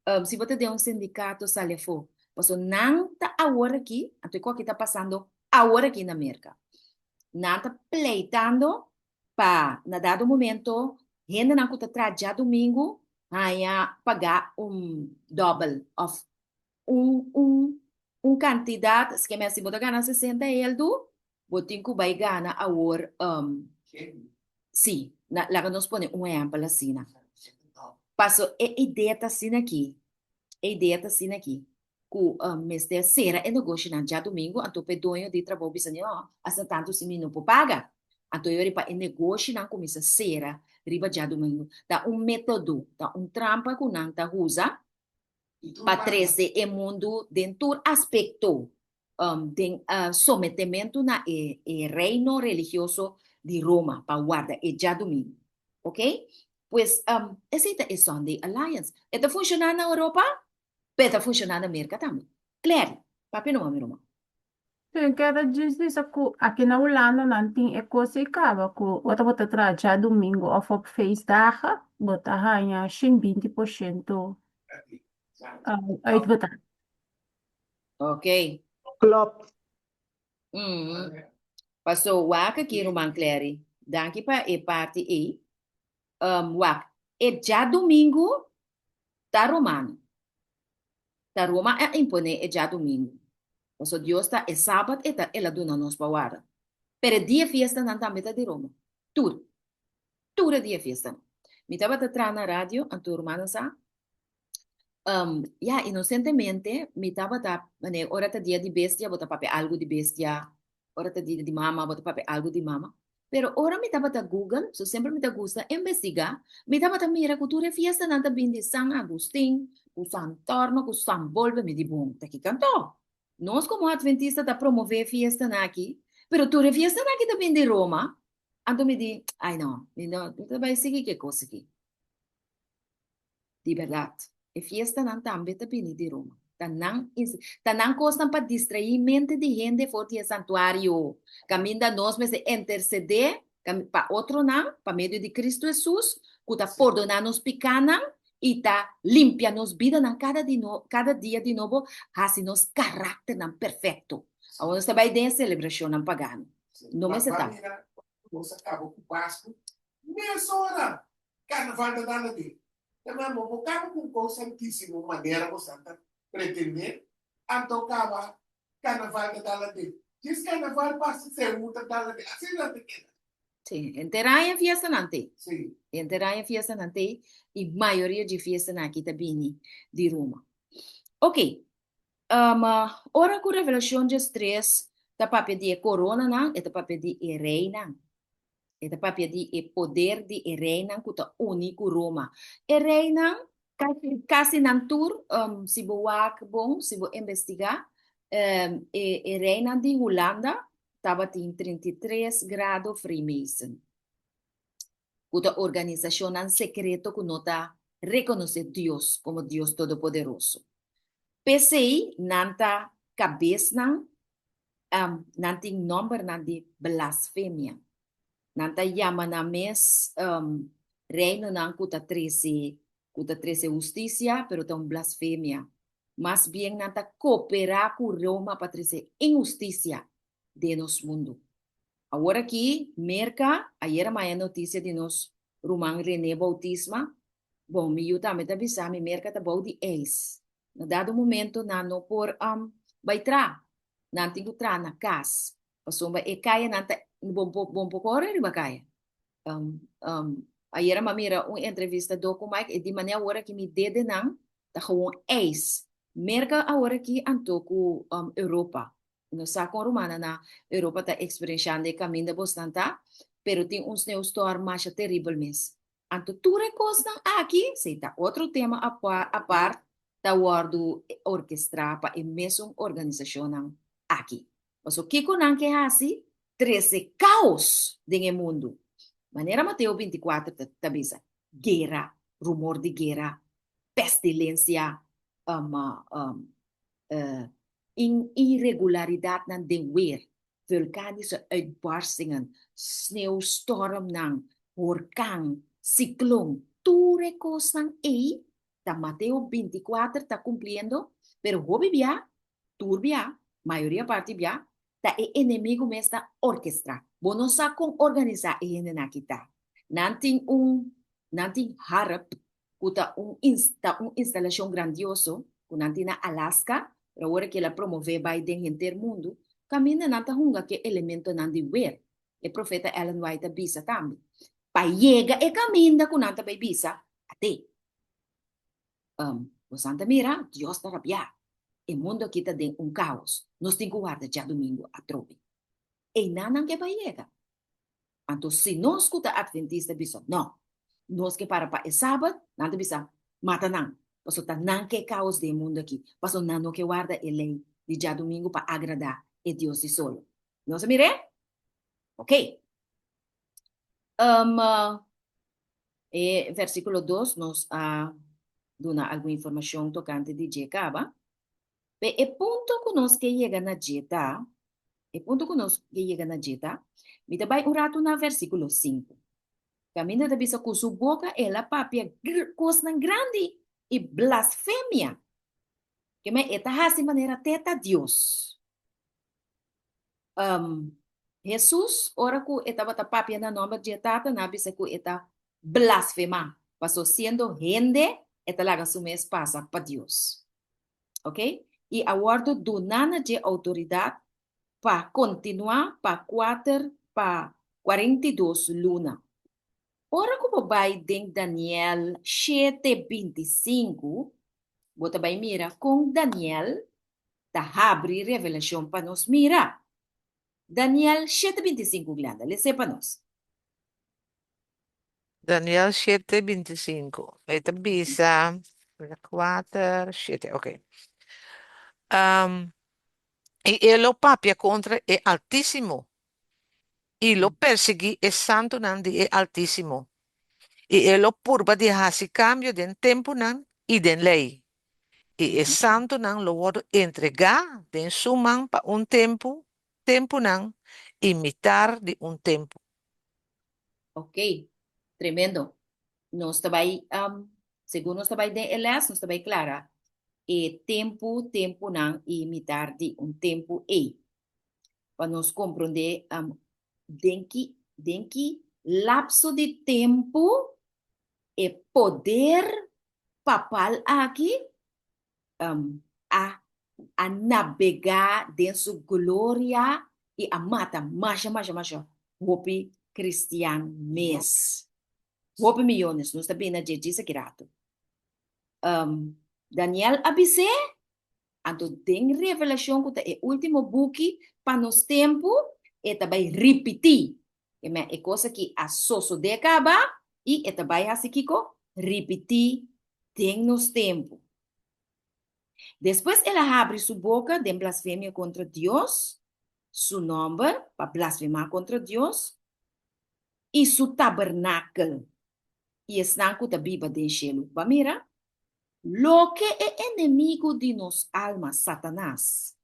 Um, si bo ta den un sindikato sali afó. Paso nan ta awor aki, anto e koki ta pasando awor aki na Merka. Nan ta pleitando pa na dado momento hendenan ku ta traha djadumingu haña pagá un dòbel òf un un un kantidat, skema si bo ta gana sesenta eldu, bo tin ku bai gana awor sí, na laga nos pone un ehèmpel asina. Paso e idea ta asina aki, e idea ta asina aki, ku mester sera e negoshinan djadumingu, anto pa e doño di trabou bisa no, asina tantu si mi no por paga. Anto e ora pa e negoshinan kuminsá sera riba djadumingu. Ta un metodo, ta un trampa ku nan ta usa pa trese e mundu den tur aspekto den sometementu na e e reino religioso di Roma pa warda e djadumingu. Ok? Pues esei ta e Sunday Alliance. E ta funshoná na Europa? Pero e ta funshoná na Merka tambe. Clary, papia numa mi ruman. Mi kier a djis bisa ku aki na Hulanda nan tin e kos ei kaba ku ora bo ta traha djadumingu òf op feestdagen bo ta haña shin 20% uitbetaald. Ok. Klopt. Paso wak aki ruman Clary. Danki pa e parti ei. Wak, e djadumingu ta romano. Ta Roma a imponé e djadumingu. Pasobra Dios ta e sabat e ta el a duna nos pa warda. Pero e dia fiestanan tambe ta di Roma. Tur. Tur e dia fiestanan. Mi tabata traha na radio, anto rumannan sa, ya, inosentemente mi tabata, manera ora ta dia di bestia bo ta papia algu di bestia, Ora ta dia di mama, bo ta papia algu di mama. Pero ora mi tabata Google, so semper mi ta gusta investigá, mi tabata mira ku tur e fiestanan ta bin di San Agustin, ku San Torno, ku San Bolbe. Mi di, bon, ta ki kantó? Nos komo adventista ta promové e fiestanan aki, pero tur e fiestanan aki ta bin di Roma. Anto mi di, ai no, mi no ta bai sigui ku e kos aki. Di bèrdat, e fiestanan tambe ta bini di Roma. Ta nan ta nan kosnan pa distraí mente di hende for di e santuario, kaminda nos mester intersedé pa otronan pa medio di Kristu Hesus, ku ta pordoná nos pikánan i ta limpia nos bidanan kada di no kada dia di nobo, hasi nos karakternan perfekto. Awor nos ta bai den e selebrashonnan pagano. No mester ta. Nos a kaba ku Pasku mesora. Carnaval ta dal abi. Ta mira bo bo kaba ku un kos santísimo manera bo san ta pretendé, anto kaba carnaval ta dal abi. Djis carnaval pasa seú ta dal abi. Asina nan ta keda. Sí, henter aña fiestanan t'ei. Sí. Henter aña fiestanan t'ei i mayoria dje fiestanan aki ta bini di Roma. Ok, ora ku Revelashon 13 ta papia di e koronanan, e ta papia di e reinan. E ta papia di e poder di e reinan ku ta uni ku Roma. E reinan, kasi nan tur, si bo wak bon, si bo investigá, e e reinan di Hulanda tabatin 33 grado Freemason, ku ta organisashonnan sekreto ku no ta rekonosé Dios komo Dios Todopoderoso. P'esei nan ta kabesnan nan tin nòmbernan di blasfemia. Nan ta yama nan mes reinonan ku ta trese ku ta trese hustisia, pero ta un blasfemia. Mas bien nan ta koperá ku Roma pa trese inhustisia den nos mundu. Awor aki, Merka, ayera maya notisia di nos ruman Rene Boutisma. Bon, mi yu tambe ta bisa mi Merka ta bou di eis. Na dado momento nan no por bai traha. Nan tin ku traha na kas. Pasobra e kayanan ta bo bo por kore riba kaya. Ayera mi a mira un entrevistadó ku Mike, e di manera awor aki mi dedenan ta gewoon ijs. Merka awor aki anto ku Europa. No sa kon rumannan na Europa ta eksperenshando e kaminda bosnan ta, pero tin un sneeuwstorm masha teribel mes. Anto tur e kosnan aki, esei ta otro tema apart, ta wòrdu orkestrá pa e mesun organisashonnan aki. Pasobra kiko nan ke hasi? Trese kaos den e mundu. Manera Mateo 24 ta bisa, guera, rumor di guera, pestilensia, iregularidatnan den weer, vulkanische uitbarstingen, sneeuwstormnan, horkan, siklon, tur e kosnan ei ta Mateo 24 ta kumpliendo, pero hopi bia, tur bia, mayoria parti bia, ta e enemigu mes ta orkestrá. Bo no sa kon organisá e hendenan aki ta. Nan tin un, nan tin harp ku ta un ta un instalashon grandioso ku nan tin na Alaska, pero awor aki el a promové bai den henter mundu, kaminda nan ta hunga ku e elementonan di wer. E profeta Ellen White a bisa tambe, Pa yega e kaminda ku nan ta bai bisa, at'é. Bosan ta mira, Dios ta rabiá. E mundu aki ta den un kaos. Nos tin ku warda djadumingu atrobe. Einan nan ke bai yega. Anto si nos ku ta adventista bisa no, nos ke para pa e sabat, nan ta bisa mata nan, pasobra ta nan ke kaos den e mundu aki, pasobra nan no ke warda e lei di djadumingu pa agradá e Dios di solo. Nos a mir'é? Ok. Um, e versíkulo 2 nos a duna algun informashon tokante di dje kaba. Pe e punto ku nos ke yega na dje ta. E punto ku nos ke yega na dje ta, mi ta bai un ratu na versíkulo sinku. Kaminda ta bisa ku su boka el a papia kosnan grandi i blasfemia. Ke men e ta hasi manera te ta Dios. Hesus, ora ku e tabata papia na nòmber di e Tata, nan a bisa ku e ta blasfemá, paso siendo hende e ta laga su mes pasa pa Dios. Ok? I a wòrdu duná na dje outoridat pa kontinuá pa kuater pa 42 luna. Ora ku bo bai den Daniel shete 25, bo ta bai mira kon Daniel ta habri Revelashon pa nos mira. Daniel shete 25, Glenda, les'é pa nos. Daniel shete 25. E ta bisa, kuater, shete, ok. I e lo papia kontra e Altísimo, i lo persiguí e santunan di e Altísimo, i e lo purba di hasi kambio den tempunan i den lei, i e santunan lo wòrdu entregá den su man pa un tempu, tempunan, i mitar di un tempu. Ok, tremendo. Nos ta bai, segun nos ta bai den e les, nos ta bai klara e tempu, tempunan i mitar di un tempu ei. Pa nos komprondé den ki, den ki lapso di tempu e poder papal aki a a nabegá den su gloria i a mata masha masha masha hopi kristian mes. Hopi miyones. Nos ta bini na dje djis aki ratu. Daniel a bis'é, anto den Revelashon ku ta e último buki pa nos tempu, e ta bai ripití. E kos aki a sosodé kaba i e ta bai hasi kiko? Ripití den nos tempu. Despues el a habri su boka den blasfemia kontra Dios, su nòmber, pa blasfemá kontra Dios, i su tabernakel, i esnan ku ta biba den shelu. Bo a mira? Loke e enemigu di nos alma, Satanas,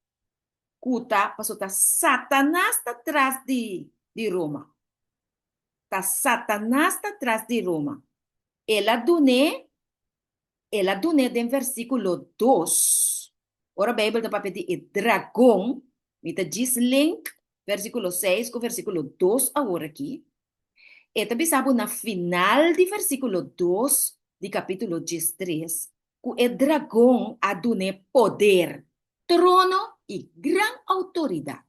ku ta, pasobra ta Satanas ta tras di di Roma. Ta Satanas ta tras di Roma. El a dun'é, el a dun'é den versíkulo dos, ora Beibel ta papia di e dragon, mi ta djis link versíkulo seis ku versíkulo dos awor aki, e ta bisa bo na final di versíkulo dos di kapítulo 13 ku e dragon a dun'é poder, trono i gran outoridat.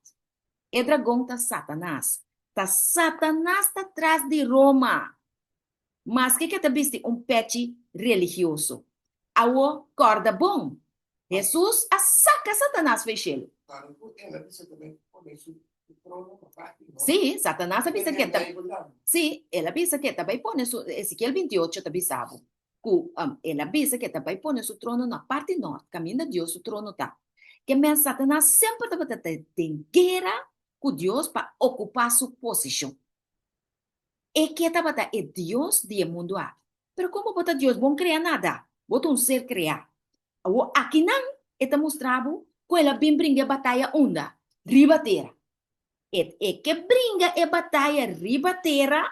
E dragon ta Satanas. Ta Satanas ta tras di Roma. Maske ke ta bisti un pechi religioso. Awo, kòrda bon, Hesus a saka Satanas for e shelu. Sí, Satanas a bisa ke ta, sí, el a bisa ke ta bai pone su, Ezekiel 28 ta bisa bo, ku el a bisa ke ta bai pone su trono na parti nòrt, kaminda Dios su trono ta. Ke men Satanas semper tabata den guera ku Dios pa okupá su posishon. E ke tabata e dios di e mundu aki. Pero komo bo ta Dios? Bo no krea nada. Bo ta un ser kreá. Awor akinan e ta mustra bo ku el a bin bringa e bataya unda? Riba tera. E e ke bringa e bataya riba tera,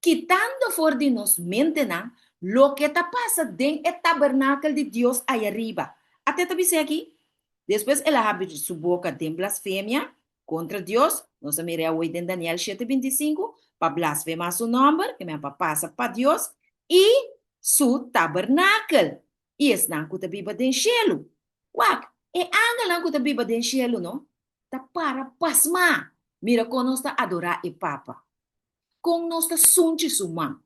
kitando for di nos mentenan loke ta pasa den e tabernakel di Dios aya riba. Ate ta bis'é aki? Despues el a habri su boka den blasfemia Kontra Dios, nos a mira awor den Daniel shete 25, pa blasfemá su nòmber, ke men pa pasa pa Dios i su tabernakel, i esnan ku ta biba den shelu. Wak, e angelnan ku ta biba den shelu no ta para pasmá mira kon nos ta adorá e Papa, kon nos ta sunchi su man,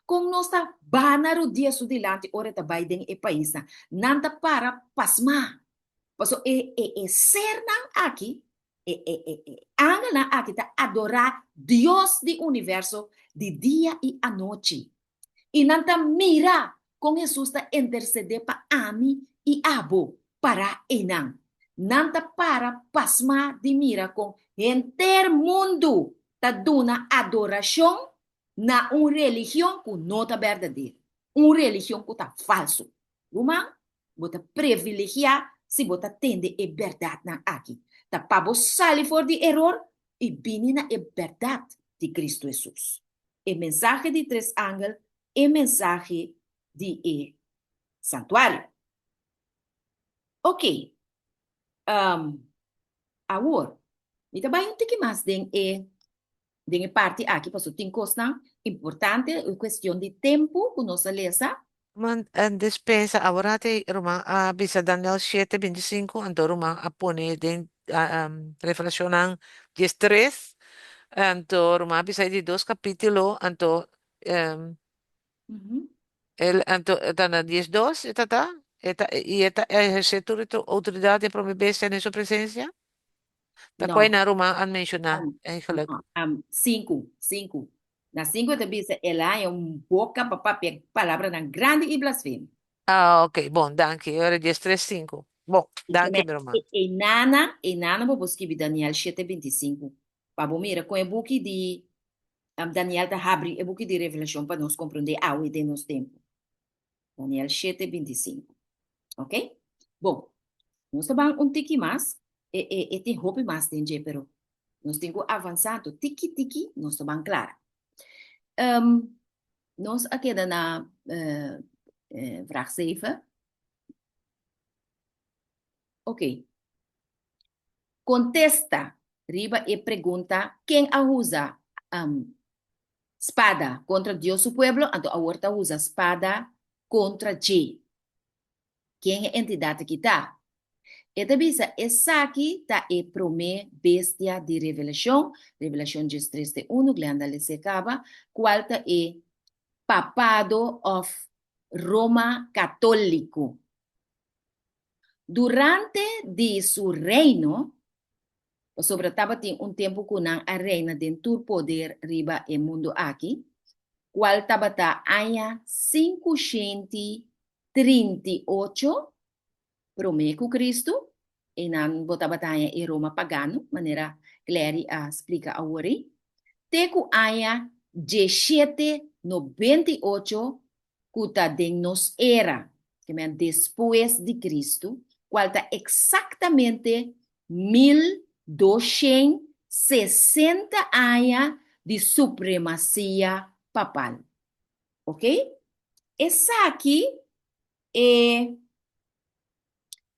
kon nos ta baha na rudia su dilanti ora e ta bai den e paisnan. Nan ta para pasmá. Paso e e e sernan aki, e e e e angelnan aki ta adorá Dios di universo di dia i anochi. I nan ta mira kon Hesus ta intersedé pa ami i abo pará einan. Nan ta para pasmá di mira kon henter mundu ta duna adorashon na un religion ku no ta berdadero, un religion ku ta falsu. Ruman, bo ta privilegiá. si bo ta tende e bèrdatnan aki. Ta pa bo sali for di eror i bini na e bèrdat di Kristu Hesus. E mensahe di tres angel, e mensahe di e santuario. Oké, awor mi ta bai un tiki mas den e den e parti aki pasobra tin kosnan importante, e kuestion di tempu ku nos a lesa. Man despensa, awor hati ruman a bisa Daniel shete 25, anto ruman a pone den Revelashonnan 13, anto ruman a bisa e di dos kapítulo, anto el anto e ta na 12 e ta ta, e ta i e ta ehersé tur e outoridat di e promé bestia den su presensia? Ta kua No. nan ruman a menshoná eigenlijk? No, sinku, sinku. Na sinku e ta bisa el a haña un boka pa papia palabranan grandi i blasfemia. Ah, ok, bon, danki. E ora 13, sinku. Bon, danki mi ruman. E nana, e nana bo por skibi Daniel shete 25 pa bo mira kon e buki di Daniel ta habri e buki di Revelashon pa nos komprondé awe den nos tempu. Daniel shete 25. Ok? Bon, nos ta ban un tiki mas. E, e, e tin hopi mas den dje, pero nos tin ku avansá, anto tiki tiki nos ta ban klara. Nos a keda na vraag 7. Ok. Kontesta riba e pregunta ken a usa spada kontra Dios su pueblo, anto awor ta usa spada kontra dje. Ken e entidat aki ta? E ta bisa esaki ta e promé bestia di Revelashon, Revelashon 13 te unu, Glenda les'é kaba, kual ta e papado òf Roma Katóliko. Durante di su reino, pasobra tabatin un tempu ku nan a reina den tur poder riba e mundu aki, kual tabata aña 538 promé ku Kristu, einan bo tabata haña e Roma pagano, manera Clary a splika awor ei, te ku aña 1798 ku ta den nos era, ke men despues di Kristu, kual ta eksaktamente 1260 aña di supremasia papal. Ok? Esaki e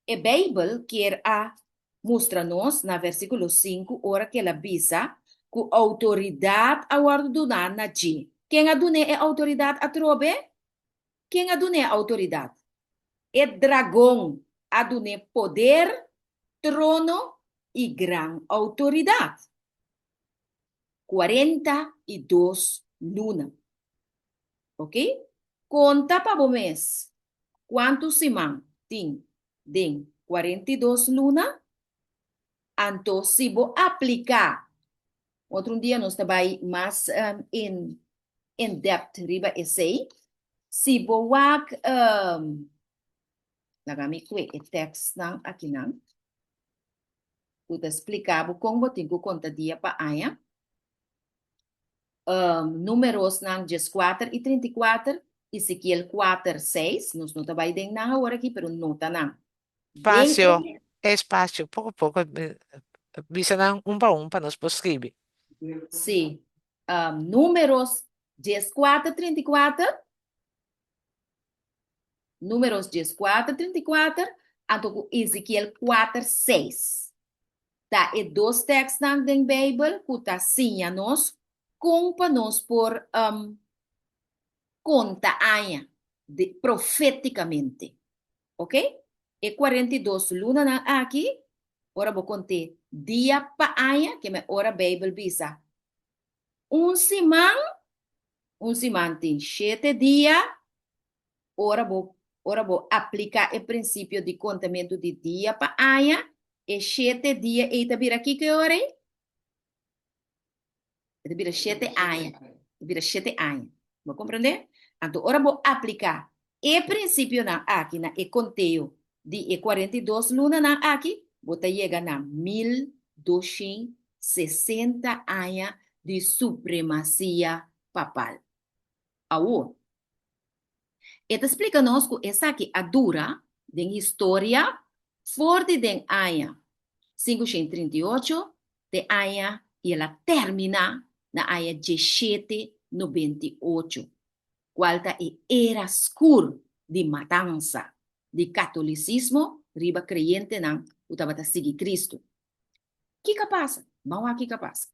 e Beibel kier a mustra nos na versíkulo 5 ora ku el a bisa ku outoridat a wòrdu duná na dje. Ken a dun'é e outoridat atrobe? Ken a dun'é e outoridat? E dragon a dun'é poder, trono i gran outoridat. 42 luna. Ok? Konta pa bo mes kuantu siman tin den 42 luna. Anto si bo apliká, otro un dia nos ta bai mas in in depth riba esei. Si bo wak, laga mi kue e tekstnan akinan ku ta splika bo kon bo tin ku konta dia pa aña. Númerosnan 14 i 34, Ezekiel 4, 6, nos no ta bai den nan awor aki, pero nota nan. Den Espacio, e espacio, poko poko, bisa nan un pa un pa nos por scribi. Sí. Números 14, 34, Números 14, 34, anto ku Ezekiel 4, 6. Ta e dos tekstnan den Beibel ku ta siña nos kon pa nos por konta aña de profétikamente. Ok? E 42 lunanan aki, ora bo kont'é dia pa aña, ke men ora Beibel bisa un siman, un siman tin shete dia, ora bo ora bo apliká e prinsipio di kontamentu di dia pa aña, e shete dia ei ta bira kiko e ora ei? E ta bira shete aña. E ta bira shete aña. Bo komprendé? Anto ora bo apliká e prinsipionan aki na e konteo di e 42 lunanan aki, bo ta yega na 1260 aña di supremasia papal. Awor, e ta splika nos ku esaki a dura den historia. For di den aña 538 te aña i el a terminá na aña 1798, kual ta e era skur di matansa di katolisismo riba kreyentenan ku tabata sigui Kristu. Kiko a pasa? Ban wak kiko a pasa.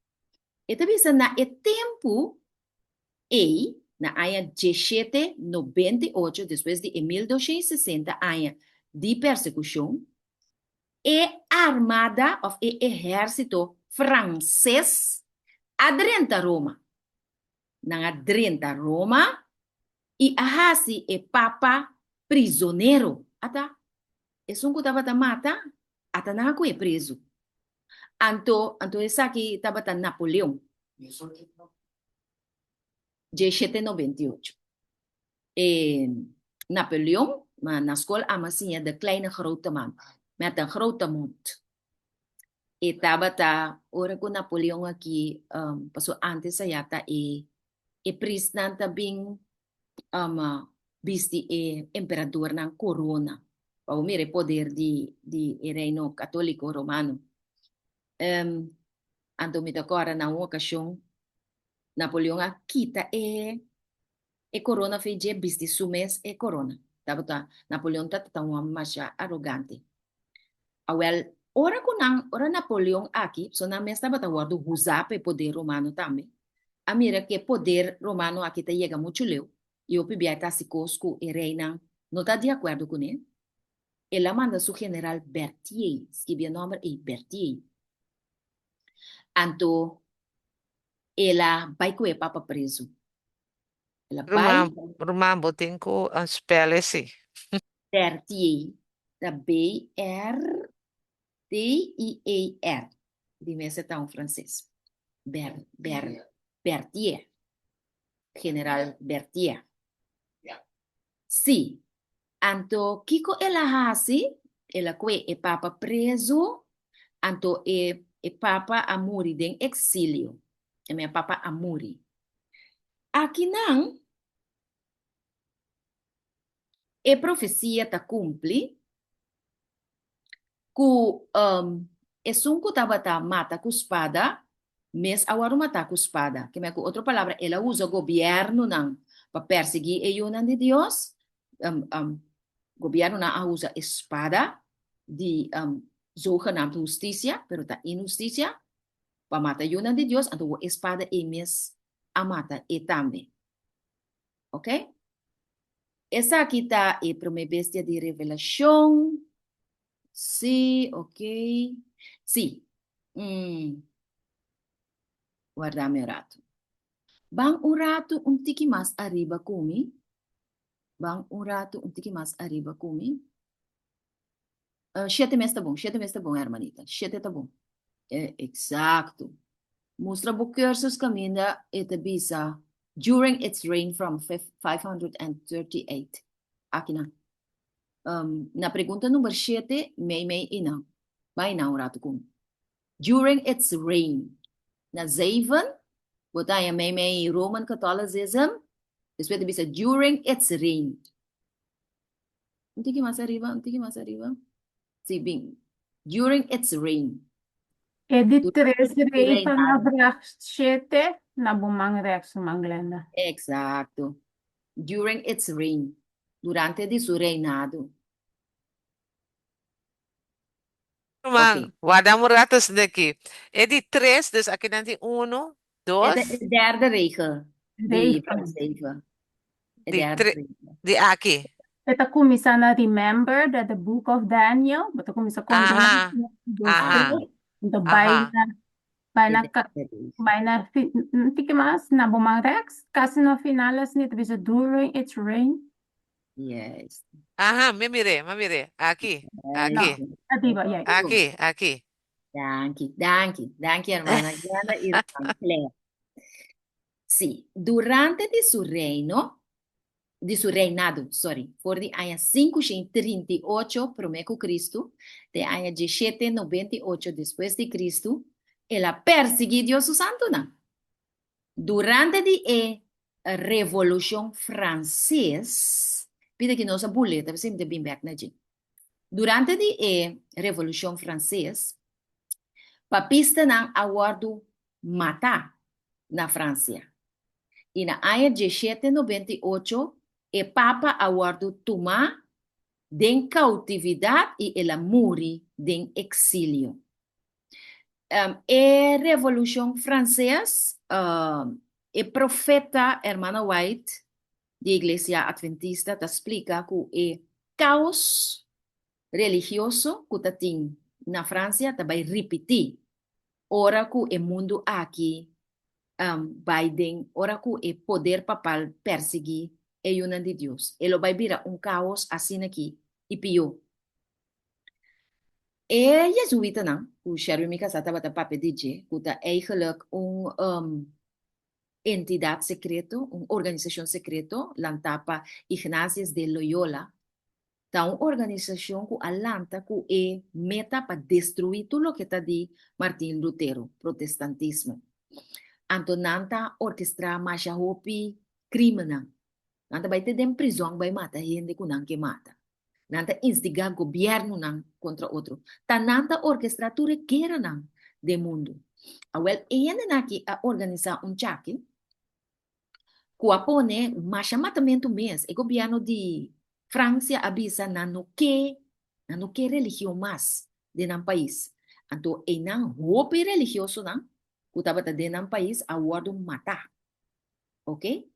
E ta bisa na e tempu ei, na aña 1798, despues di e 1260 aña di persekushon, e armada òf e ehérsito franses a drenta Roma. Nan a drenta Roma i a hasi e papa prizonero. Ata, esun ku tabata mata, ata nan a kohe prezu. Anto, anto esaki tabata Napoleon. 1798. E Napoleon, ma na skol amo a siña de kleine grote man, met een grote mond. E tabata, ora ku Napoleon aki, um, paso antes aya ta e, e priestnan ta bin um, bisti e emperadornan korona, pa bo mira e poder di, di e reino katoliko romano. Um, anto mi ta kòrda na un okashon Napoleon a kita e e corona fe dje bisti su mes e corona. Tabata Napoleon tabata un hòmber masha arogante. Awèl, ora ku nan, ora Napoleon aki, so nan mes tabata wòrdu huzá pa e poder romano tambe, a mira ku e poder romano aki ta yega muchu leu i hopi bia e ta hasi kos ku e reinan no ta di akuerdo kuné, el a manda su general Berthier, skibi e nòmber ei, Berthier. Anto el a bai ku e papa prezu. El a bai. Ruman, ruman, bo tin ku spel esei. Berthier ta B-R-T-I-E-R. Di mes e ta un franses. Ber, Ber, Berthier. General Berthier. Sí. Anto kiko el a hasi? El a kue e papa prezu, anto e e papa a muri den eksilio. E mea papa a muri. Akinan e profesia ta kumpli ku esun ku tabata mata ku spada mes a wòrdu matá ku spada. Ke mea ku otro palabra, el a usa gobièrnunan pa persiguí e yunan di Dios. Gobièrnunan a usa e spada di zogenaamd hustisia, pero ta inhustisia, pa mata yunan di Dios, anto e spada ei mes a mata e tambe. Ok? Esaki ta e promé bestia di Revelashon. Sí, ok. Sí. Mm. Warda mi un ratu. Ban un ratu un tiki mas ariba ku mi. Ban un ratu un tiki mas ariba ku mi. Shete mes ta bon, shete mes ta bon, hermanita. Shete ta bon. Exacto. Mustra bo cursus caminda e ta bisa during its reign from 538. Aki nan. Um, na pregunta number shete, mei mei i nan. Bai nan un ratu ku mi. During its reign. Na zeven, bo ta haña mei mei Roman Catholicism. Despues ta bisa during its reign. Un tiki mas ariba, un tiki mas ariba. Sí, bin. During its reign. E di Durante tres su rei ta na reinado. vraag shete na bo man rechts, man Glenda. Exacto. During its reign. Durante di su reinado. Ruman, Ok. warda un rato esei aki. E di tres, dus aki nan tin uno, E dos. e derde regel di Regel. vraag zeven. E Di derde tre, regel. di aki. E ta kuminsá na Remember that the book of Daniel, bo ta kuminsá konta na Aha, un, dos, aha, tres, anto bai aha. na bai E na ka derde regel. bai na fi un tiki mas na bo man rèks, kasi na final asina ta bisa during its reign. Juist. Aha, mi mir'é, mi mir'é. Aki, No, aki, ariba, juist. aki, aki. Danki, danki, danki hermana Glenda i hermana Claire. Sí, durante di su reino, di su reinado, sorry, for di aña 538 promé ku Kristu te aña 1798 despues di Kristu, el a persiguí Dios su santunan. Durante di e Revolushon Franses, pida ki nos a bul'é, ta bisa mi ta bin bèk na dje. Durante di e Revolushon Franses, papistanan a wòrdu matá na Fransia i na aña dieshete 98 e papa a wòrdu tumá den koutividat i el a muri den eksilio. E Revolushon Franses, e profeta Hermana White di Iglesia Adventista ta splika ku e kaos religioso ku ta tin na Fransia ta bai ripití ora ku e mundu aki bai den ora ku e poder papal persiguí e yunan di Dios. E lo bai bira un kaos asina aki i pió. E jezuitanan ku Sherwin mi kasá tabata papia di dje, ku ta eigenlijk un entidat sekreto, un organisashon sekreto lantá pa Ignatius de Loyola, ta un organisashon ku a lanta ku e meta pa destruí tur loke ta di Martin Lutero, protestantismo. Anto nan ta orkestrá masha hopi krímennan. Nan ta bai te den prizòn bai mata hende ku nan ke mata. Nan ta instigá gobièrnunan kontra otro. Ta nan ta orkestrá tur e gueranan den mundu. Awèl, e hendenan akí a organisá un chaki ku a pone masha matamentu mes. E gobièrnu di Fransia a bisa nan no ke, nan no ke religion mas den nan pais. Anto einan hopi religiosonan ku tabata den nan pais a wòrdu matá. Ok?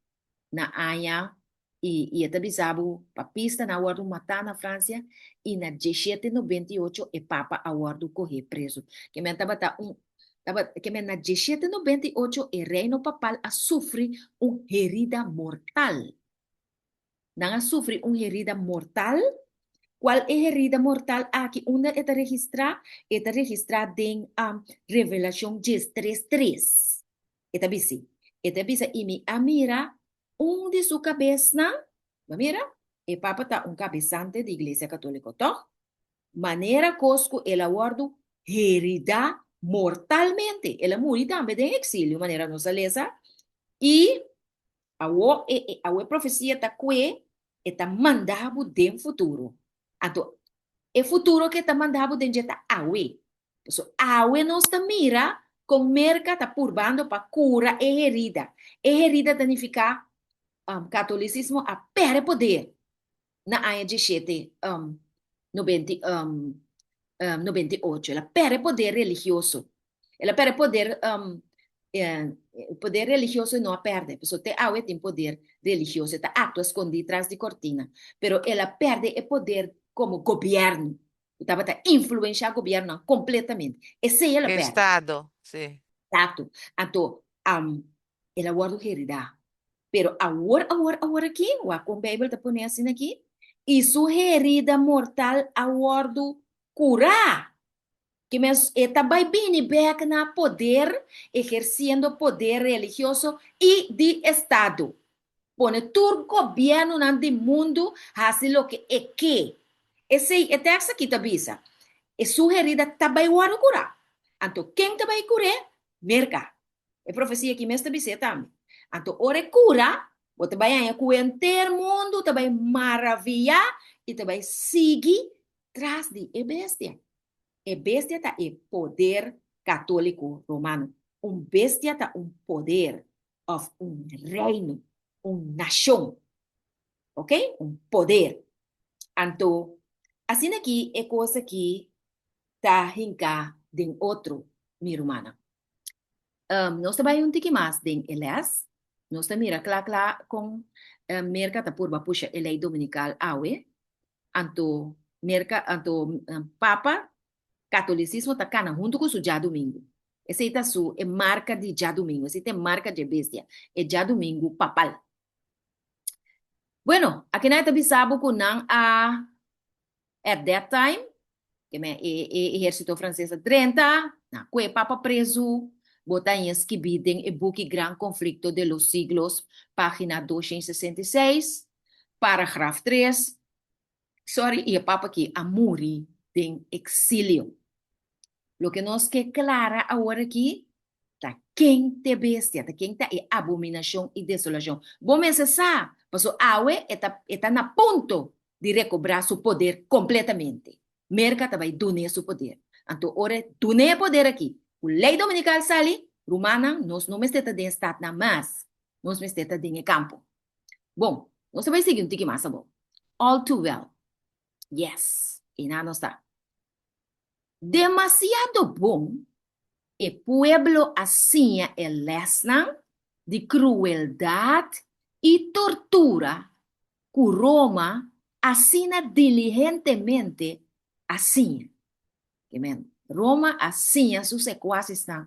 Na aña i i e ta bisa bo papistanan a wòrdu matá na Fransia i na 1798 e papa a wòrdu kohé prezu. Ke men tabata un tabata ke men na 1798 e reino papal a sufri un herida mortal. Nan a sufri un herida mortal. Cual e herida mortal aki? Unda e ta registrá? E ta registrá den Revelacion 13 tres. E ta bisi, e ta bisa, I mi a mira un di su cabesnan, bo a mira? E papa ta un cabesante di Iglesia Católico, toch? Manera cos cu el a wordu heridá mortalmente. El a muri tambe den exilio, manera nos a lesa. I Awor e e awor e profesia ta kue e ta manda bo den futuro. Anto e futuro ke ta manda bo den dje ta awe. Paso awe nos ta mira kon Merka ta purbando pa kura e herida. E herida ta nifiká katolisismo a pèrdè poder na aña dieshete nobenta 98. El a pèrdè poder religioso. El a pèrdè poder, poder religioso e no a pèrdè, pasobra te awe tin poder religioso, e ta aktua skondí tras di kortina. Pero el a pèrdè e poder komo gobièrnu, ku tabata influenshá gobièrnunan kompletamente. Esei el a pèrdè. Estado, sí. Eksakto. Anto, el a wòrdu heridá. Pero awor, awor, awor aki, wak kon Beibel ta pone asina aki, i su herida mortal a wòrdu kurá. Ki mes e ta bai bini bek na poder, ehersiendo poder religioso i di estado. Pone tur gobièrnunan di mundu hasi loke e ke. Esei e tèks aki ta bisa. E su herida ta bai wòrdu kurá. Anto ken ta bai kur'é? Merka. E profesia aki mes ta bis'é tambe. Anto ora e kura, bo ta bai haña ku henter mundu ta bai maraviyá i ta bai sigui tras di e bestia. E bestia ta e poder katóliko romano. Un bestia ta un poder òf un reino, un nashon. Ok? Un poder. Anto, asina aki e kos aki ta hinká den otro, mi rumannan. Nos ta bai un tiki mas den e lès. Nos ta mira kla kla kon Merka ta purba pusha e lei dominikal awe. Anto Merka, anto Papa, katolisismo ta kana huntu ku su djadumingu. Esei ta su e marka di djadumingu, esei ta e marka dje bestia, e djadumingu papal. Bueno, akinan e ta bisa bo ku nan a At that time, ke men e e ehérsito franses a drenta, nan a kue Papa prezu, bo ta haña skibí den e buki Gran Conflicto de los Siglos, página 266, paragraf 3, sorry, i e Papa aki a muri den eksilio. Loke nos ke klara awor aki ta ken t'e bestia, ta ken ta e abominashon i desolashon. Bo mester sa, pasobra awe e ta e ta na punto di rekobrá su poder kompletamente. Merka ta bai dun'é su poder. Anto ora e dun'é e poder aki, ku lei dominikal sali, rumannan, nos no mester ta den e statnan mas, nos mester ta den e kampo. Bon, nos ta bai sigui un tiki mas abou. All too well. Yes, einan nos ta. Demasiado bon e pueblo a siña e lèsnan di krueldat i tortura ku Roma asina diligentemente a siña. Ke men, Roma a siña su sekuasisnan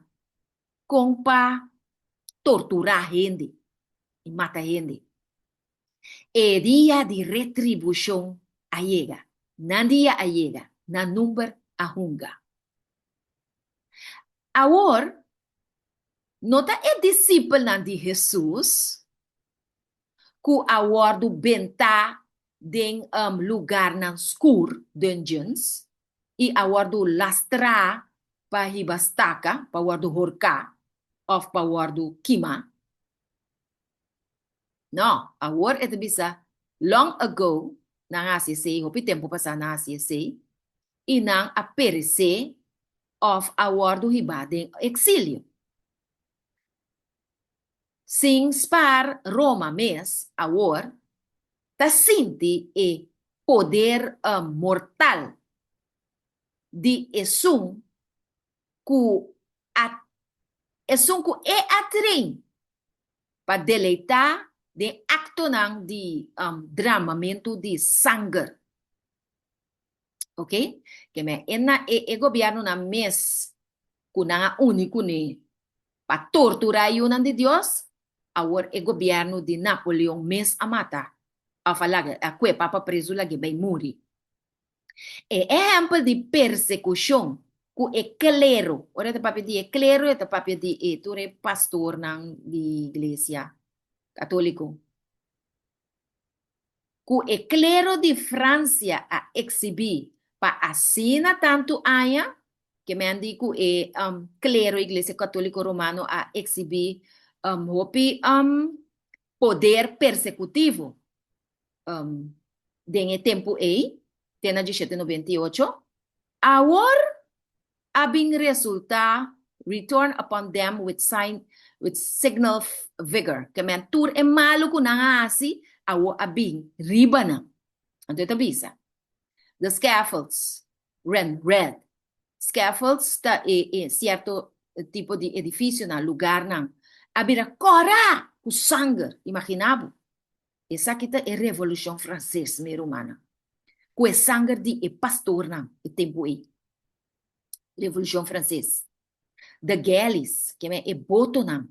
kon pa torturá hende i mata hende. E dia di retribushon a yega. Nan dia a yega. Nan number a hunga. Awor, no ta e disipelnan di Hesus ku a wòrdu bentá den lugarnan skur, dungeons, i a wòrdu lastrá pa hiba staka, pa wòrdu horká òf pa wòrdu kimá. No, awor e ta bisa, long ago nan a hasi esei, hopi tempu pasá nan a hasi esei, i nan a peresé òf a wòrdu hibá den eksilio. Sin spar Roma mes awor ta sinti e poder mortal di esun ku a esun ku e a train pa deleitá den aktonan di dramamentu di sanger. Ok? Ke men e na e e gobièrnunan mes ku nan a uni kuné pa torturá e yunan di Dios, awor e gobièrnu di Napoleon mes a mata òf a laga a kue papa prezu lag'é bai muri. E ehèmpel di persekushon ku e klero, ora e ta papia di e klero e ta papia di e tur e pastornan di iglesia katóliko, ku e klero di Fransia a eksibí pa asina tantu aña, ke men di ku e klero iglesia katóliko romano a eksibí hopi poder persekutivo den e tempu ei, te na diesshete noventa i ocho, awor a bin resultá return upon them with sign with signal vigor, ke men tur e malu ku nan a hasi awor a bin riba nan. Anto e ta bisa, The scaffolds ran red. Scaffolds ta e e sierto tipo di edifisionan, lugarnan, a bira kòrá ku sanger, imaginá bo. Esaki ta e Revolushon Franses, mi rumannan, ku e sanger di e pastornan e tempu ei. Revolushon Franses. The galleys, ke men e botonan,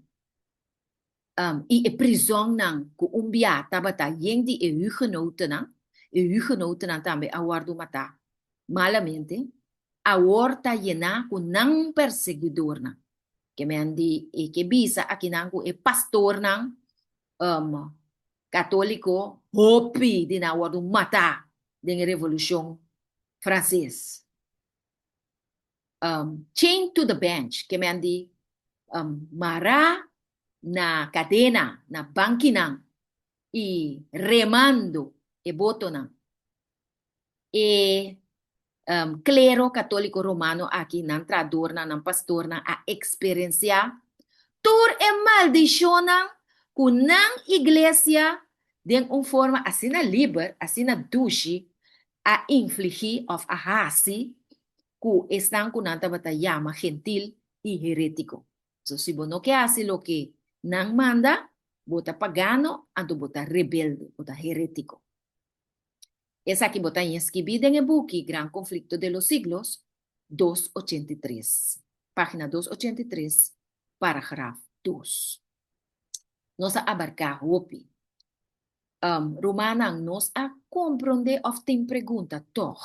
um, i e prizonnan ku un bia tabata yen di e hugenotennan, e hugenotennan tambe a wòrdu matá malamente, awor ta yená ku nan perseguidornan. Ke men di e ke bisa akinan ku e pastornan um, katóliko hopi di nan a wòrdu matá den e Revolushon Franses. Um, chained to the bench, ke men di um, mará na kadena, na bankinan i remando e botonan. E klero katóliko romano aki, nan tradornan, nan pastornan a eksperensiá tur e maldishonnan ku nan iglesia den un forma asina liber, asina dushi a infligí òf a hasi ku esnan ku nan tabata yama gentil i herétiko. So si bo no ke hasi loke nan manda, bo ta pagano, anto bo ta rebelde, bo ta herétiko. Esaki bo ta haña skibí den e buki Gran Conflicto de los Siglos, dos ochenta i tres, página dos ochenta i tres, paragraf dos. Nos a abarká hopi. Rumannan, nos a komprondé òf tin pregunta tòg?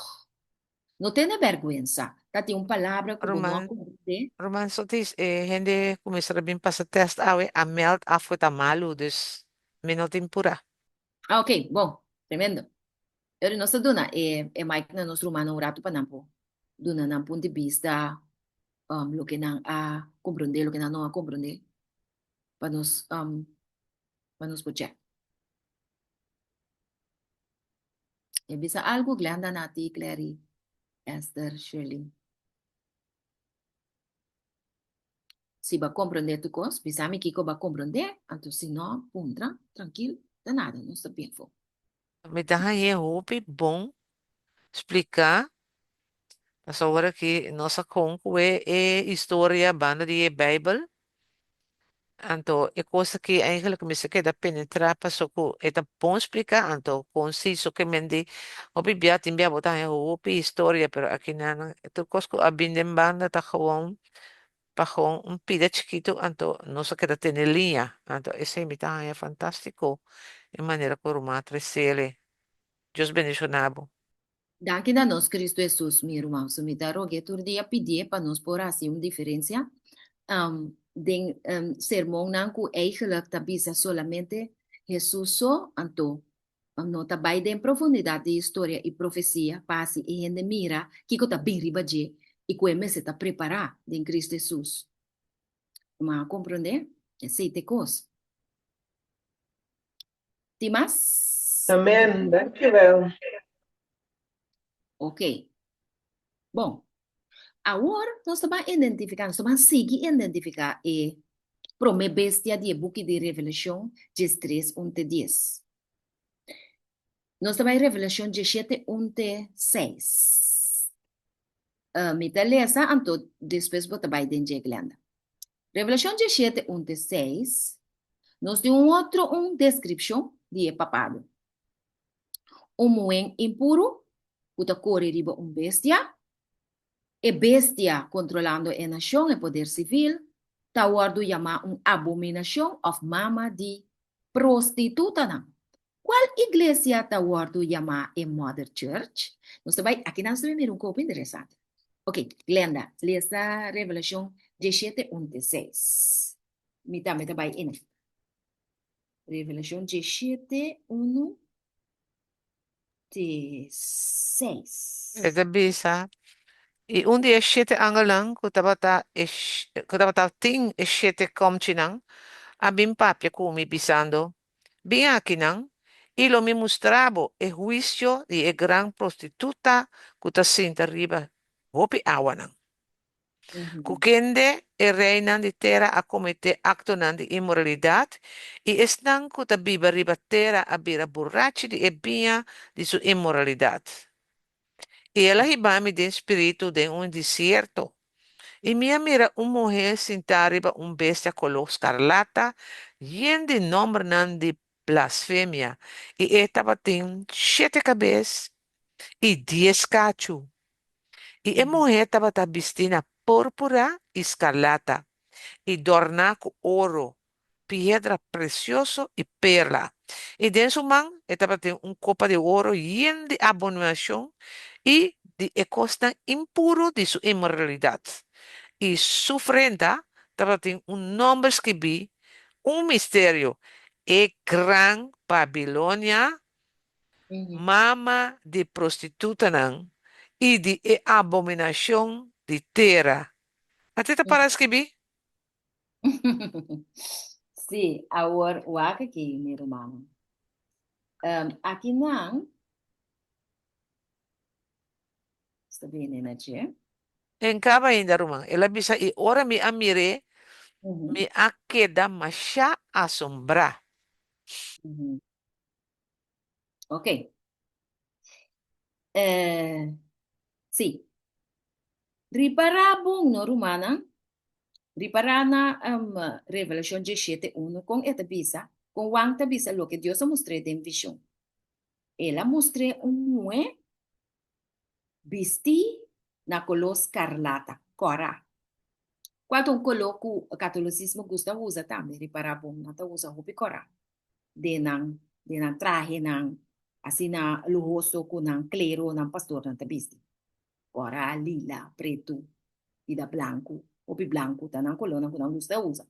No tene bèrgwensa. Ta tin un palabra ku bo no a Ruman, komprondé? Ruman Sotis, e hende ku mester a bin pasa tèst awe a mèld af ku ta malu, dus mi no tin purá. Ah, ok, bon, tremendo. Pero nos ta duna e, e mic na nos rumannan un ratu pa nan por duna nan punto di bista, um, loke nan a comprende, loke nan no a comprende, pa nos, um, pa nos por check. E bisa algo, Glenda, Nati, Clary? Esther, Shirley. Si bo a komprondé tur kos, bisa mi kiko bo a komprondé, anto si no, puntra, trankil, ta nada, nos ta bien fo. Mi ta hañ'é hopi bon spliká, pasobra aki nos a kon ku e historia banda di e Beibel. Anto e kos aki eigenlijk mester keda penetrá paso ku e ta bon spliká anto konsiso ke men di hopi bia tin bia bo ta haña hopi historia pero aki nan tur kos ku a bin den banda ta gewoon pa gewoon un pida chikitu anto nos a keda tene liña anto esei mi ta haña fantástiko e manera ku ruman a tresele Dios bendishoná bo. Danki na nos Cristo Hesus, mi ruman. So mi ta rog'é tur dia pidié pa nos por hasi un diferencia den sermonnan ku eigenlijk ta bisa solamente Hesus so, anto no ta bai den profundidat di historia i profesia pa hasi e hende mira kiko ta bin riba dje i ku e mester ta prepará den Cristo Hesus. Ruman a komprondé? Esei ta e kos. Tin mas? Amen, dankjewel. Ok. Bon. Awor nos ta ban identifiká, nos ta ban sigui identifiká e promé bestia di e buki di Revelashon diestres un te dies. Nos ta bai Revelashon diesshete un te seis. Mi ta lesa, anto despues bo ta bai den dje, Glenda. Revelashon diesshete un te seis, nos tin un otro un deskripshon di e papado. Un muhé impuru ku ta kore riba un bestia. E bestia kontrolando e nashon, e poder sivil, ta wòrdu yamá un abominashon òf mama di prostitutanan. Kual iglesia ta wòrdu yamá e Mother Church? Nos ta bai, aki nan nos ta bai mira un kopo interesante. Ok, Glenda, lesa Revelashon diesshete un te seis. Mi tambe ta bai ene. Revelashon diesshete unu te seis. E ta bisa, I un di e shete angelnan ku tabata e ku tabata tin e shete kòmchinan a bin papia ku mi, bisando, Bin akinan, i lo mi mustra bo e huisio di e gran prostituta ku ta sinta riba hopi awanan, ku kende e reinan di tera a kometé aktonan di inmoralidat, i esnan ku ta biba riba tera a bira burachi di e biña di su inmoralidat. I el a hiba mi den spiritu den un desierto, i mi a mira un muhé sintá riba un bestia koló skarlata yen di nòmbernan di blasfemia, i e tabatin shete kabes i dies kachu. I e muhé tabata bistí na púrpura i skarlata, i dòrná ku oro, piedra presioso i perla. I den su man e tabatin un kopa di oro yen di abominashon i di e kosnan impuru di su inmoralidat. I su frenta tabatin un nòmber skibí, un misterio, E Gran Babilonia, mama di prostitutanan i di e abominashon di tera. Ate ta para skibí? Sí, awor wak aki, mi rumannan. Um, aki nan, sta bini na dje. En kaba ainda, ruman. El a bisa, I ora mi a mir'é, mi a keda mashá asombrá. Ok. Eh, sí. Ripará bon, no, rumannan? Ripará na um, Revelashon diesshete unu kon e ta bisa, kon Juan ta bisa loke Dios a mustr'é den vishon. El a mustr'é un muhé bistí na koló skarlata, kòrá. Kual ta un koló ku katolisismo gusta usa tambe? Ripará bon, nan ta usa hopi kòrá den nan den nan trahenan asina luhoso ku nan klero, nan pastornan ta bisti. Kòrá, lila, pretu, bida blanku, hopi blanku ta nan kolónan ku nan gusta usa.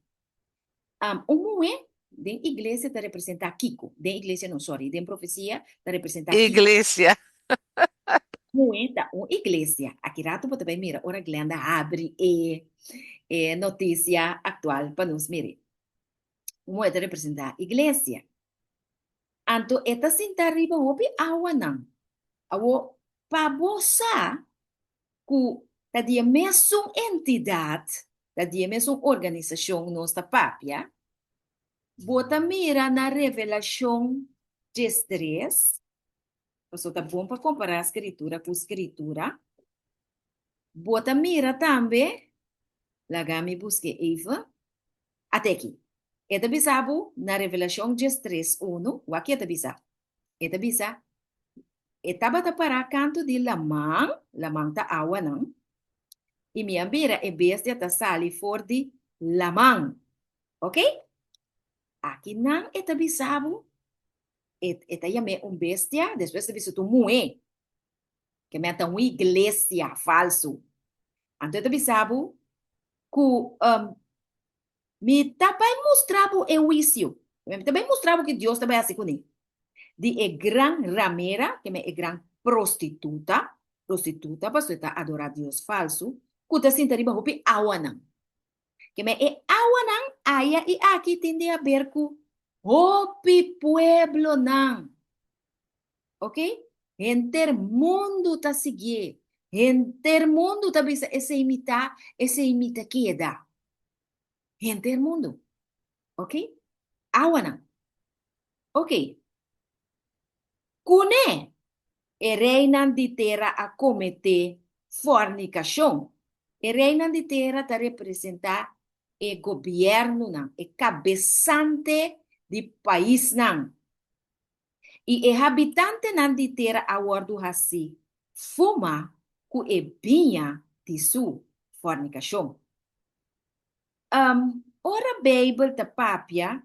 Un muhé den iglesia ta representá kiko? Den iglesia no, sòri, den profesia ta representá kiko? Iglesia. Muhé ta un iglesia. Aki ratu bo ta bai mira ora Glenda habri e e notisia aktual pa nos mira. Un muhé ta representá iglesia. Anto e ta sinta riba hopi awanan. Awor, pa bo sa. Ku ta di e mesun entidat, ta di e mesun organisashon nos ta papia. Bo ta mira na Revelashon 13, pasobra ta bon pa kompará Skritura ku Skritura. Bo ta mira tambe, laga mi busk'é even, ate aki. E ta bisa bo na Revelashon 13, unu, wak ki e ta bisa? E ta bisa, E tabata pará kantu di laman, laman ta awanan, i mi a mira e bestia ta sali for di laman. Ok? Aki nan e ta bisa bo, e, e ta yam'é un bestia, despues ta bisa ta un muhé, ke men ta un iglesia falsu. Anto e ta bisa bo ku um, Mi ta bai mustra bo e huisio. Mi ta bai mustra bo ki Dios ta bai hasi kuné. Di e gran ramera, ke men e gran prostituta, prostituta pasobra e ta adorá dios falsu, ku ta sinta riba hopi awanan. Ke men e awanan aya i aki tin di haber ku hopi pueblonan. Ok? Henter mundu ta siguié. Henter mundu ta bisa esei mi ta, esei mi ta keda. Henter mundu. Ok? Awanan. Ok. Kuné e reinan di tera a kometé fornikashon? E reinan di tera ta representá e gobièrnunan, e kabesante di paisnan. I e habitantenan di tera a wòrdu hasí fuma ku e biña di su fornikashon. Ora Beibel ta papia,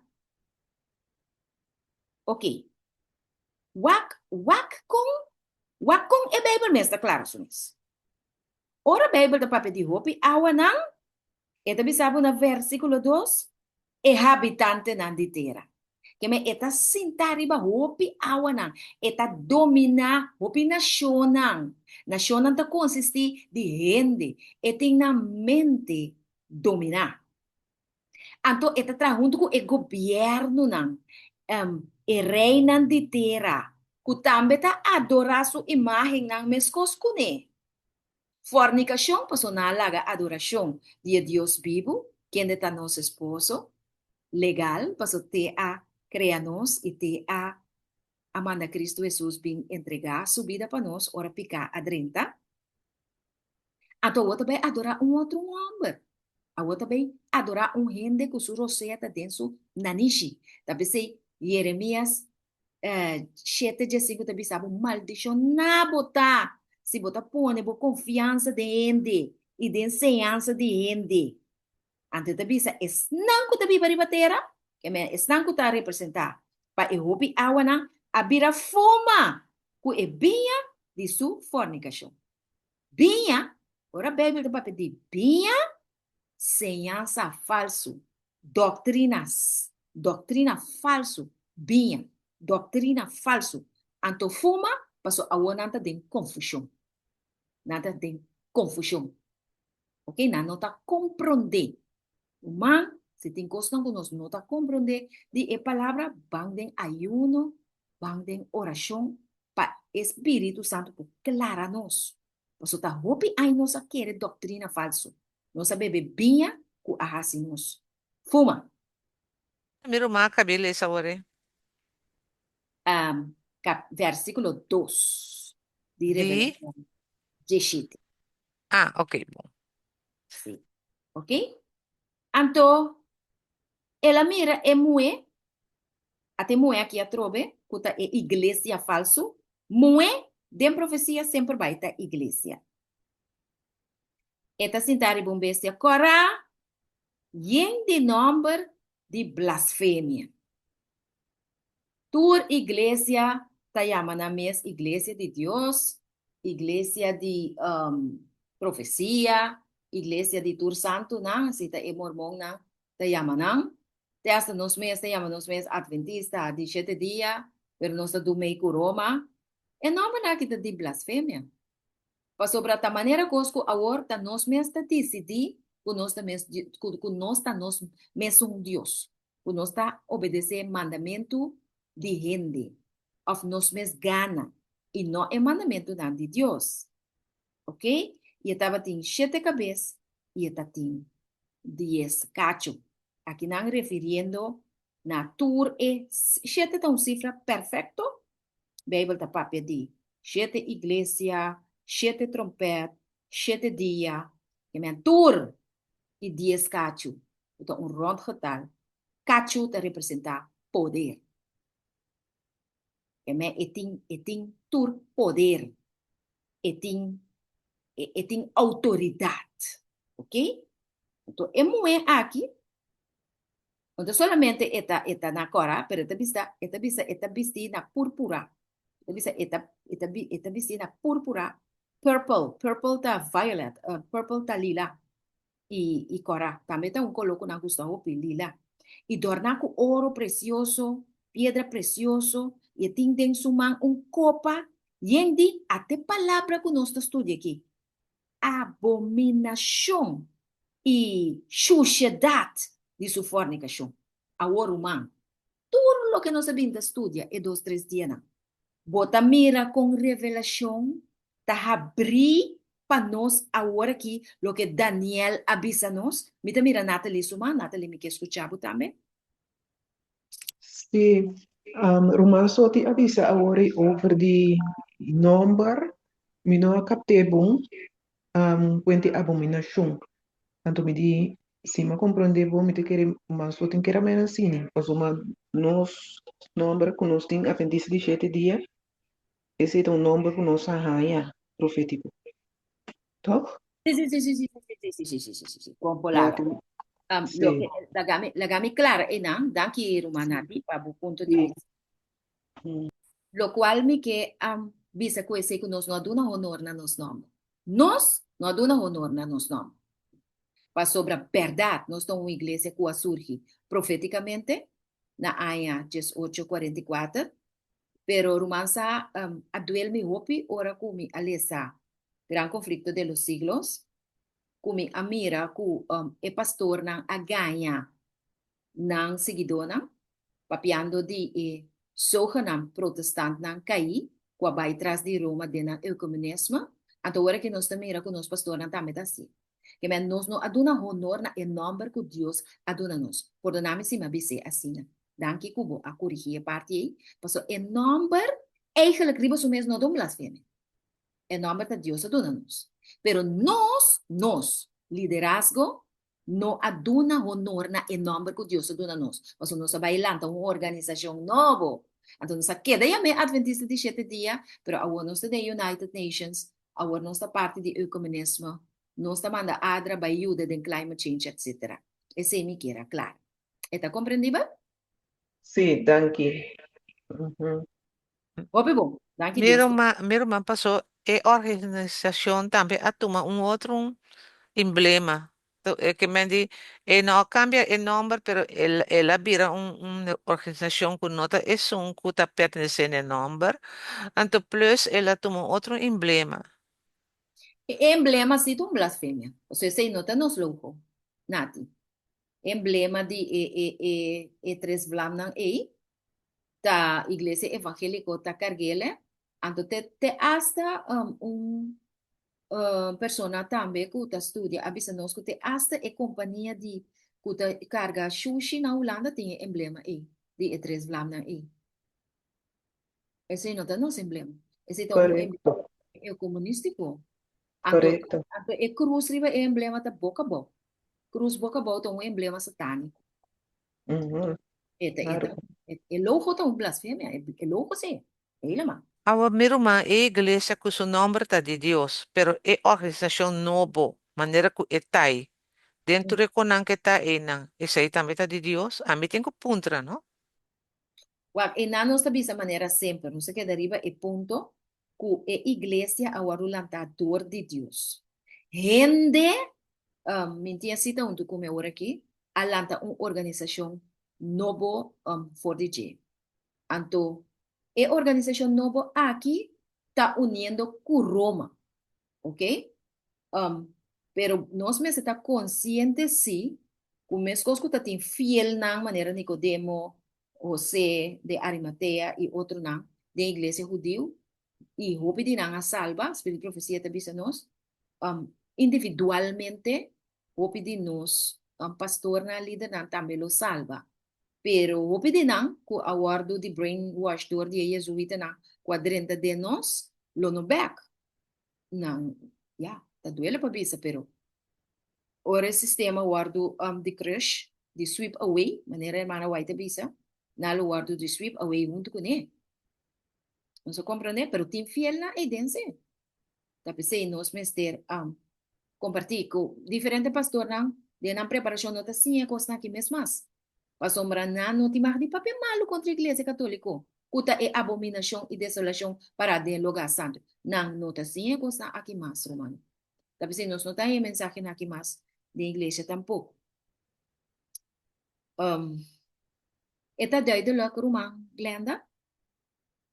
oké, wak, wak kon, wak kon e Beibel mes ta klara su mes. Ora Beibel ta papia di hopi awanan, e ta bisa bo na versíkulo dos, e habitantenan di tera. Keme e ta sintá riba hopi awanan, e ta dominá hopi nashonnan. Nashonnan ta konsistí di hende, e tin nan mente dominá. Anto e ta traha huntu ku e gobièrnunan, e reinan di tera, ku tambe ta adorá su imágennan meskos kuné. Fornikashon pasobra nan a laga adorashon di e Dios bibu, kende ta nos esposo legal, pasobra te a krea nos i te a a manda Kristu Hesus bin entregá su bida pa nos ora piká a drenta. Anto awor ta bai adorá un otro hòmber. Awor ta bai adorá un hende ku su rosea ta den su nanishi. Ta p'esei Jeremias shete diesinku ta bisa bo, Maldishoná bo ta si bo ta pone bo konfiansa den hende i den señansa di hende. Anto e ta bisa esnan ku ta biba riba tera, ke men esnan ku ta representá pa e hopi awanan, a bira fuma ku e biña di su fornikashon. Biña, ora Beibel ta papia di biña, señansa falsu, doktrina, doktrina falsu, biña, doktrina falsu. Anto fuma, pasobra awor nan ta den konfushon. Nan ta den konfushon. Ok, nan no ta komprondé. Ruman, si tin kosnan ku nos no ta komprondé di e palabra, ban den ayuno, ban den orashon pa e Spiritu Santu por klara nos. Pasobra ta hopi aña nos a kere doktrina falsu. Nos a bebe biña ku a hasi nos fuma. Mi ruman a kab'é lesa awor e. Kap, versíkulo dos di Di? Revelashon diesshete. Ah, ok, bon. Sí. Ok? Anto, el a mira e muhé, ata e muhé aki atrobe, ku ta e iglesia falsu. Muhé den profesia semper bai ta iglesia. E ta sintá riba un bestia kòrá, yen di nòmber di blasfemia. Tur iglesia ta yama nan mes iglesia di Dios, iglesia di profesia, iglesia di tur santunan, así ta e mormonnan ta yama nan. Te hasta nos mes ta yama nos mes adventista di shete dia, pero nos ta du mei ku Roma. E nòmbernan aki ta di blasfemia. Pasobra ta manera kos ku awor ta nos mes ta disidí ku nos ta mes ku nos ta nos mesun Dios. ku nos ta obedesé mandamentu di hende òf nos mes gana i no e mandamentunan di Dios. Ok? I e tabatin shete kabes i e tatin dies kachu. Akinan refiriendo na tur e shete ta un sifra perfekto. Beibel ta papia di shete iglesia, shete trompèt, shete dia, ke men tur i dies kachu, ku ta un rònt getal. Kachu ta representá poder. Ke men e tin e tin tur poder. E tin e e tin outoridat. Oké? Anto e muhé aki no ta solamente e ta e ta na kòrá, pero e ta bisa e ta bisa e ta bistí na púrpura. E ta bisa e ta e ta e ta bistí na púrpura, purple, purple ta violet, purple ta lila. I i kòrá tambe ta un koló ku nan gusta hopi, lila. I dòrná ku oro presioso, piedra presioso, i e tin den su man un kopa yen di, ate palabra ku nos ta studia aki, abominashon i shushedat di su fòrnikashon. Awor, ruman, tur loke nos a bin ta studia e dos tres dianan, bo ta mira kon Revelashon ta habrí pa nos awor aki loke Daniel a bisa nos? Mi ta mira Natalie su man. Natalie, mi ke skucha bo tambe. Sí, ruman Soti a bisa awor ei over di nòmber, mi no a kapt'é bon, kuenti abominashon. Anto mi di, si mi a komprondé bon, mi ta kere ruman Soti kere a mena asina, pasobra nos nòmber ku nos tin Atventista di Shete Dia, esei ta un nòmber ku nos a haña profétiko, tòg? Sí, sí, sí, sí, sí, sí, sí, sí, sí, sí, sí, sí, con palabra. Lo que, lagami, lagami clara einan, danki ruman Nati pa bo punto di vista. Lo cual mi ke bisa cu esei cu nos no a duna honor na nos nomber. Nos no a duna honor na nos nomber. Pasobra berdad nos ta un iglesia cu a surgi profeticamente na aña 1844, pero ruman sa a duel mi hopi ora cu mi a lesa Gran Conflicto de los Siglos, ku mi a mira ku e pastornan a gaña nan siguidónan, papiando di e zogenaamd protestantnan kaí ku a bai tras di Roma den nan eucumenisme, anto ora ke nos ta mira ku nos pastornan tambe ta hasi. Ke men nos no a duna honor na e nòmber ku Dios a duna nos. Pordoná mi si mi a bis'é asina. Danki ku bo a kurigí e parti ei, pasobra e nòmber eigenlijk riba su mes no ta un blasfemia. E nòmber ta Dios a duna nos. Pero nos, nos liderazgo no a duna honor na e nòmber ku Dios a duna nos. Pasobra nos a bai lanta un organisashon nobo. Anto nos a keda yam'é Adventista di Shete Dia, pero awor nos ta den United Nations, awor nos ta parti di eukumenismo, nos ta manda ADRA bai yuda den climate change, etcetera. Esei mi kier a klara. E ta komprendibel? Sí, danki. Hopi bon. Danki Mi Dios. ruman, mi ruman pasó e organisashon tambe a tuma un otro un emblema. To- E ke men di e no a kambia e nòmber pero el el a bira un un organisashon ku no ta esun ku ta pertenesé na e nòmber. Anto plus el a tuma un otro emblema. E emblema sí ta un blasfemia. Pasobra esei no ta nos logo, Nati. Emblema di e e e e tres vlamnan ei ta Iglesia Evangéliko ta karg'el, anto te te asta un persona tambe ku ta studia a bisa nos ku te asta e kompania di ku ta karga shushi na Hulanda tin e emblema ei di e tres vlamnan ei. Esei no ta nos emblema. Esei ta un emblema komunístiko. Anto, anto e krus riba e emblema ta boka abou. Krus boka abou ta un emblema satániko. E ta, e ta, e logo ta un blasfemia, e logo sí, helemaal. Awor mi ruman, e iglesia ku su nòmber ta di Dios, pero e organisashon nobo, manera ku e ta ei, den tur e konan ku e ta einan, esei tambe ta di Dios? Ami tin ku puntra, no? Wak, einan nos ta bisa manera semper, nos ta keda riba e punto ku e iglesia a wòrdu lantá dor di Dios. Hende, mi tin e sita huntu ku mi awor aki, a lanta un organisashon nobo for di dje. Anto, e organisashon nobo aki ta uniendo ku Roma, ok? Pero nos mester ta konsiente sí ku meskos ku ta tin fielnan manera Nikodemo, Hosé de Arimatea i otronan den iglesia hudiu, i hopi di nan a salba, Spiritu di Profesia ta bisa nos. Individualmente hopi di nos pastornan, lidernan tambe lo salba. Pero hopi di nan ku a wòrdu di brainwash dor di e jezuïtanan ku a drenta den nos, lo no bèk. Nan, ya, ta duele pa bisa, pero ora e sistema wòrdu di crush, di sweep away, manera hermana White a bisa, nan lo wòrdu di sweep away huntu kuné. Nos a komprondé? Pero tin fielnan ei den sí. Ta p'esei nos mester kompartí ku diferente pastornan den nan preparashon no ta siña e kosnan aki mes mas. Pasobra nan no tin mag di papia malu kontra Iglesia Katóliko, ku ta e abominashon i desolashon pará den e lugá santu. Nan no ta siña e kosnan aki mas, rumannan. Ta p'esei nos no ta haña e mensahenan aki mas den iglesia tampoko. E ta duidelijk, ruman Glenda?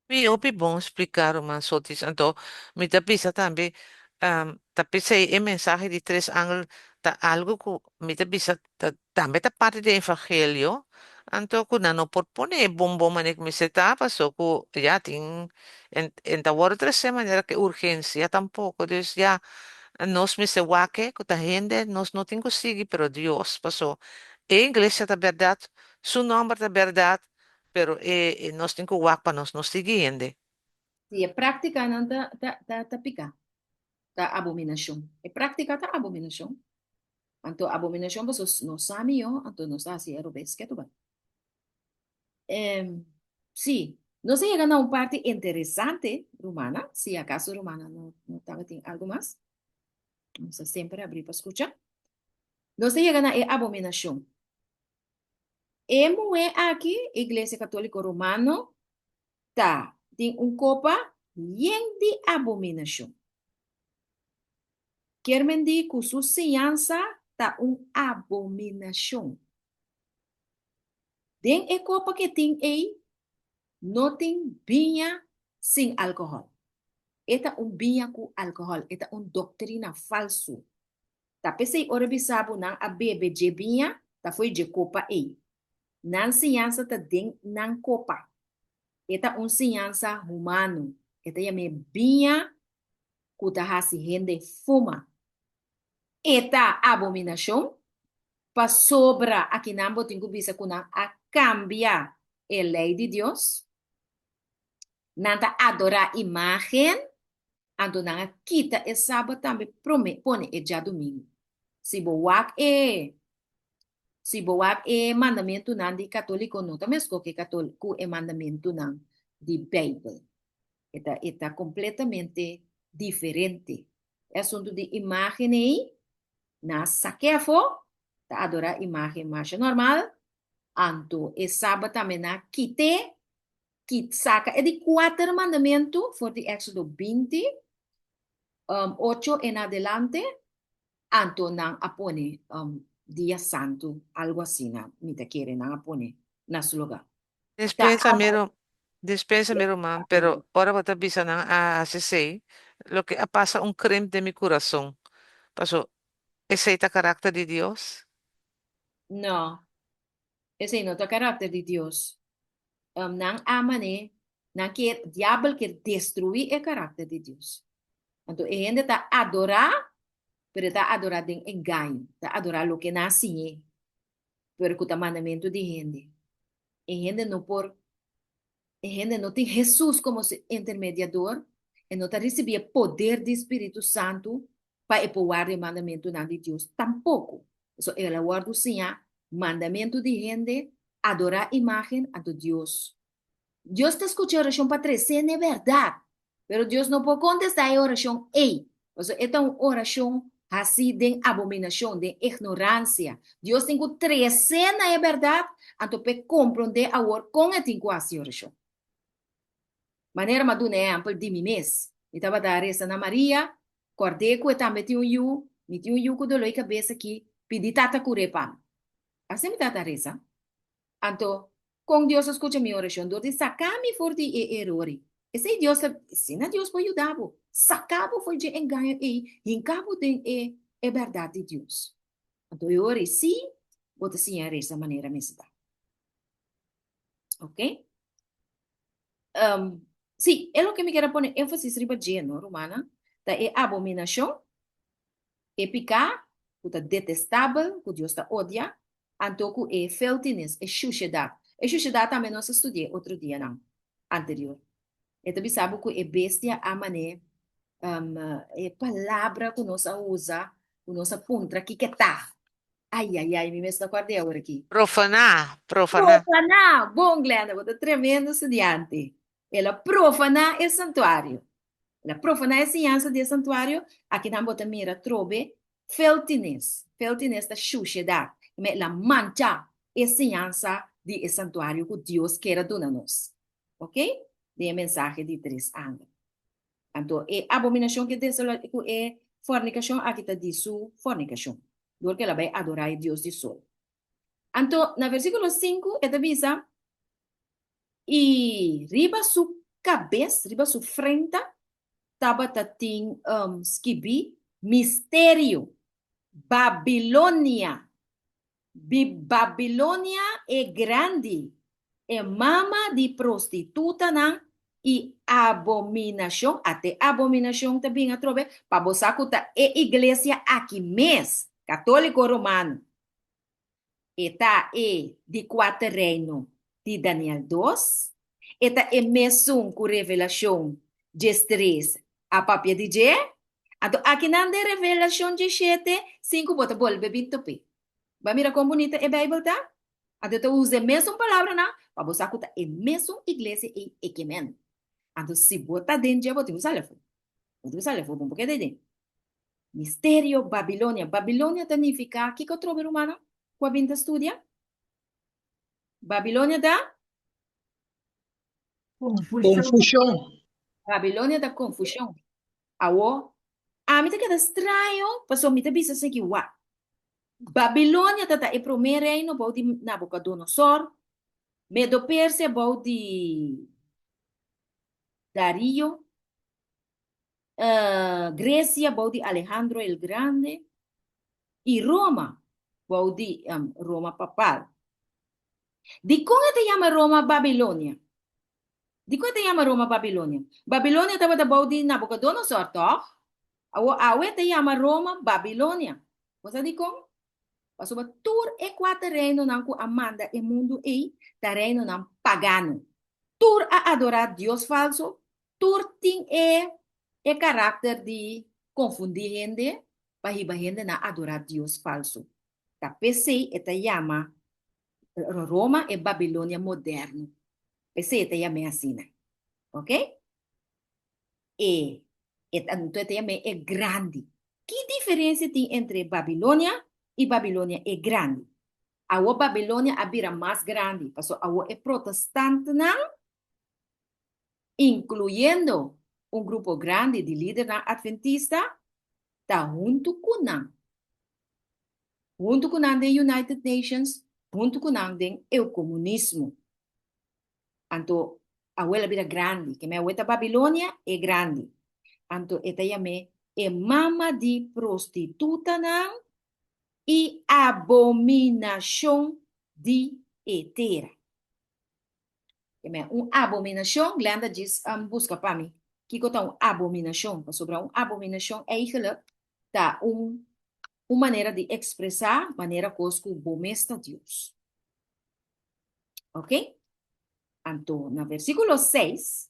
Mi hopi bon spliká ruman Sotis. Anto mi ta bisa tambe ta p'esei e mensahe di tres angel ta algu ku mi ta bisa ta tambe ta parti di e evangelio anto ku nan no por pone e bon bon manera ku mester ta paso ku ya tin en ta wòrdu trese manera ku urgensia tampoko dus ya nos mester wak ku ta hende nos no tin ku sigui pero Dios paso e iglesia ta bèrdat su nòmber ta bèrdat Pero e nos tin ku wak pa nos no sigui hende. Si e práktikanan ta ta ta ta piká, ta abominashon. E práktika ta abominashon. Anto abominashon paso nos sa mihó, anto nos ta hasi e robes. Ke tu bai? Em, sí, nos a yega na un parti interesante, rumana, si akaso rumana no no tabatin algu mas. Nos ta semper abrí pa skucha. Nos a yega na e abominashon. E muhé aki, Iglesia Katóliko Romano, ta tin un kopa yen di abominashon. Kier men di ku su siñansa ta un abominashon. Den e kopa ku e tin ei, no tin biña sin alkohòl. E ta un biña ku alkohòl, e ta un doktrina falsu. Ta p'esei ora bisa bo nan a bebe dje biña, ta fo'i dje kopa ei. Nan siñansa ta den nan kopa. E ta un siñansa humano. E ta yam'é biña ku ta hasi hende fuma. E ta abominashon, pasobra akinan bo tin ku bisa ku nan a kambia e lei di Dios. Nan ta adorá imágen Anto nan a kita e sabat tambe prome pone e djadumingu. Si bo wak e si bo wak e mandamentunan di katoliko no ta meskos ku e katol ku e mandamentunan di Beibel. E ta e ta kompletamente diferente. E asuntu di imágen ei nan a sak'é afó, ta adorá imágen masha normal, anto e sabat tambe nan a kit'é Ki saka e di kuater mandamentu for di Éksodo 20, ocho en adelante, anto nan a pone dia santu, algu asina, mi ta kere nan a pone na su lugá. Ta Dispensa mi, dispensa mi ruman, pero ora bo ta bisa nan a hasi esei, loke a pasa un krimp den mi kurason. Paso, esei ta karakter di Dios? No, Esei no ta karakter di Dios. Nan a man'é, nan kier, diabel kier destruí e karakter di Dios. Anto e hende ta adorá, pero e ta adorá den engaño, ta adorá loke nan a siñ'é, pero ku ta mandamentu di hende. E hende no por, e hende no tin Hesus komo su intermediador, e no ta risibí e poder di Spiritu Santu pa e por warda e mandamentunan di Dios tampoko. Pasobra el a wòrdu siñá mandamentu di hende, adorá imágen, anto Dios. Dios ta skucha e orashon pa tres'é n'e bèrdat, pero Dios no por kontestá e orashon ei, pasobra e ta un orashon hasí den abominashon, den ignoransia. Dios tin ku tres'é na e bèrdat, anto p'e komprondé awor kon e tin ku hasi e orashon. Manera m'a duna ehèmpel di mi mes, mi tabata resa na Maria, kòrd'é ku e tambe tin un yu, mi tin un yu ku doló i kabes aki, pidi Tata kur'é pa mi. Asina mi tabata resa. Anto, kon Dios a skucha mi orashon? Dor di saka mi for di e eror ei. Esei Dios ta, asina Dios por yuda bo, saka bo for dje engaño ei, hinka bo den e e bèrdat di Dios. Anto e ora ei sí bo ta siña resa manera mester ta. Oké? Sí, e loke mi kier a pone énfasis riba dje, no, rumannan, ta e abominashon. E piká ku ta detestabel, ku Dios ta odia, anto ku e filthiness, e shushedat. E shushedat tambe nos a studi'é otro dianan anterior. E ta bisa bo ku e bestia a man'é e palabra ku nos a usa, ku nos a puntra kiko e ta. Ai, ai, ai, mi mes no kòrd'é awor aki. Profaná, profaná. Profaná! Bon, Glenda, bo ta tremendo studiante. El a profaná e santuario. El a profaná e siñansa di e santuario. Akinan bo ta mira trobe filthiness. Filthiness ta shushedat. El a mancha e siñansa di e santuario ku Dios kier a duna nos. Ok? Den e mensahe di tres angel. Anto e abominashon ku e desola ku e fornikashon aki ta di su fornikashon, dor ku el a bai adorá e dios di sol. Anto na versíkulo sinku e ta bisa, I riba su kabes, riba su frenta, tabata tin skibí, Misterio, Babilonia, Babilonia e Grandi, e mama di prostitutanan i abominashon, ate abominashon ta bin atrobe, pa bo sa ku ta e iglesia aki mes, Katóliko Romano, e ta e di kuater reino di Daniel dos, e ta e mesun ku Revelashon diestres a papia di dje, anto akinan den Revelashon diesshete, sinku bo ta bolbe bin top'é. Bo a mira kon bunita e Beibel ta? Anto e ta usa e mesun palabranan pa bo sa ku ta e mesun iglesia ei e ke men. Anto si bo ta den dje bo tin ku sali afó. Bo tin ku sali afó, bo no por keda ei den. Misterio Babilonia. Babilonia ta nifiká kiko trobe rumannan ku a bin ta studia? Babilonia ta? Konfushon. Konfushon. Babilonia ta konfushon. Awor, ami ta keda straño pasobra mi ta bisa esaki, wak, Babilonia ta ta e promé reino bou di Nabucodonosor, Medo-Persia bou di Dario, Grecia bou di Alejandro el Grande i Roma bou di Roma Papal. Dikon e ta yama Roma Babilonia? Dikon e ta yama Roma Babilonia? Babilonia tabata bou di Nabucodonosor, tòg? Awor, awe ta yama Roma Babilonia. Bo sa dikon? Pasobra tur e kuater reinonan ku a manda e mundu ei ta reinonan pagano. Tur a adorá dios falsu, tur tin e e karakter di konfundí hende pa hiba hende na adorá dios falsu. Ta p'esei e ta yama Roma e Babilonia moderno. P'esei e ta yam'é asina. Ok? E e ta anto e ta yam'é e grandi. Ki diferensia tin entre Babilonia i Babilonia e grandi? Awor Babilonia a bira mas grandi, pasobra awor e protestantnan, inkluyendo un grupo grandi di lidernan adventista, ta huntu ku nan. Huntu ku nan den United Nations, huntu ku nan den eukomunismo. Anto awel a bira grandi, ke me awe ta Babilonia e grandi. Anto e ta yam'é e mama di prostitutanan i abominashon di e tera. Ke me un abominashon, Glenda djis buska pa mi kiko ta un abominashon, pasobra un abominashon eigenlijk ta un un manera di ekspresá manera kos ku bo mes ta Dios. Ok? Anto na versíkulo seis,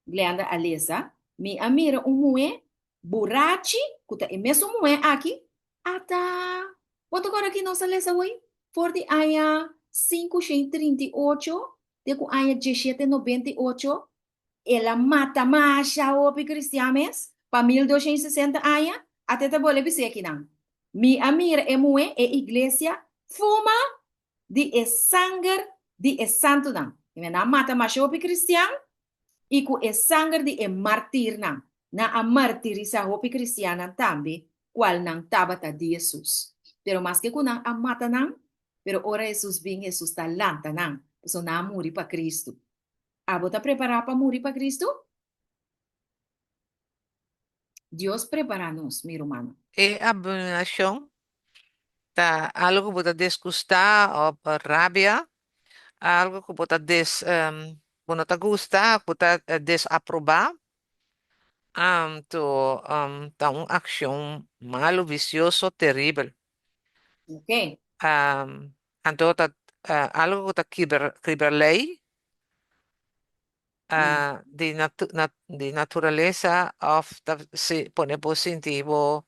Glenda a lesa, Mi a mira un muhé burachi, ku ta e mesun muhé aki, ata. Bo ta kòrda ki nos a lesa awor? For di aña 538 te ku aña 1798, el a mata masha hopi kristian mes, pa 1260 aña, ata e ta bole bis'é akinan, Mi a mira e muhé, e iglesia, fuma di e sanger di e santunan. Nan a mata masha hopi kristian i ku e sanger di e martirnan. Nan a martirisá hopi kristiannan tambe, kualnan tabata di Hesus. Pero maske ku nan a mata nan, pero ora Hesus bin, Hesus ta lanta nan, pasobra nan a muri pa Kristu. Abo ta prepará pa muri pa Kristu? Dios prepará nos, mi rumannan. E abominashon ta algo ku bo ta disgustá òf rabia, algo ku bo ta des bo no ta gusta, ku bo ta desaprobá. Anto ta un akshon malu, visioso, teribel. Ok. Anto ta algu ku ta kibra kibra lei di di naturalesa òf ta pone bo sinti bo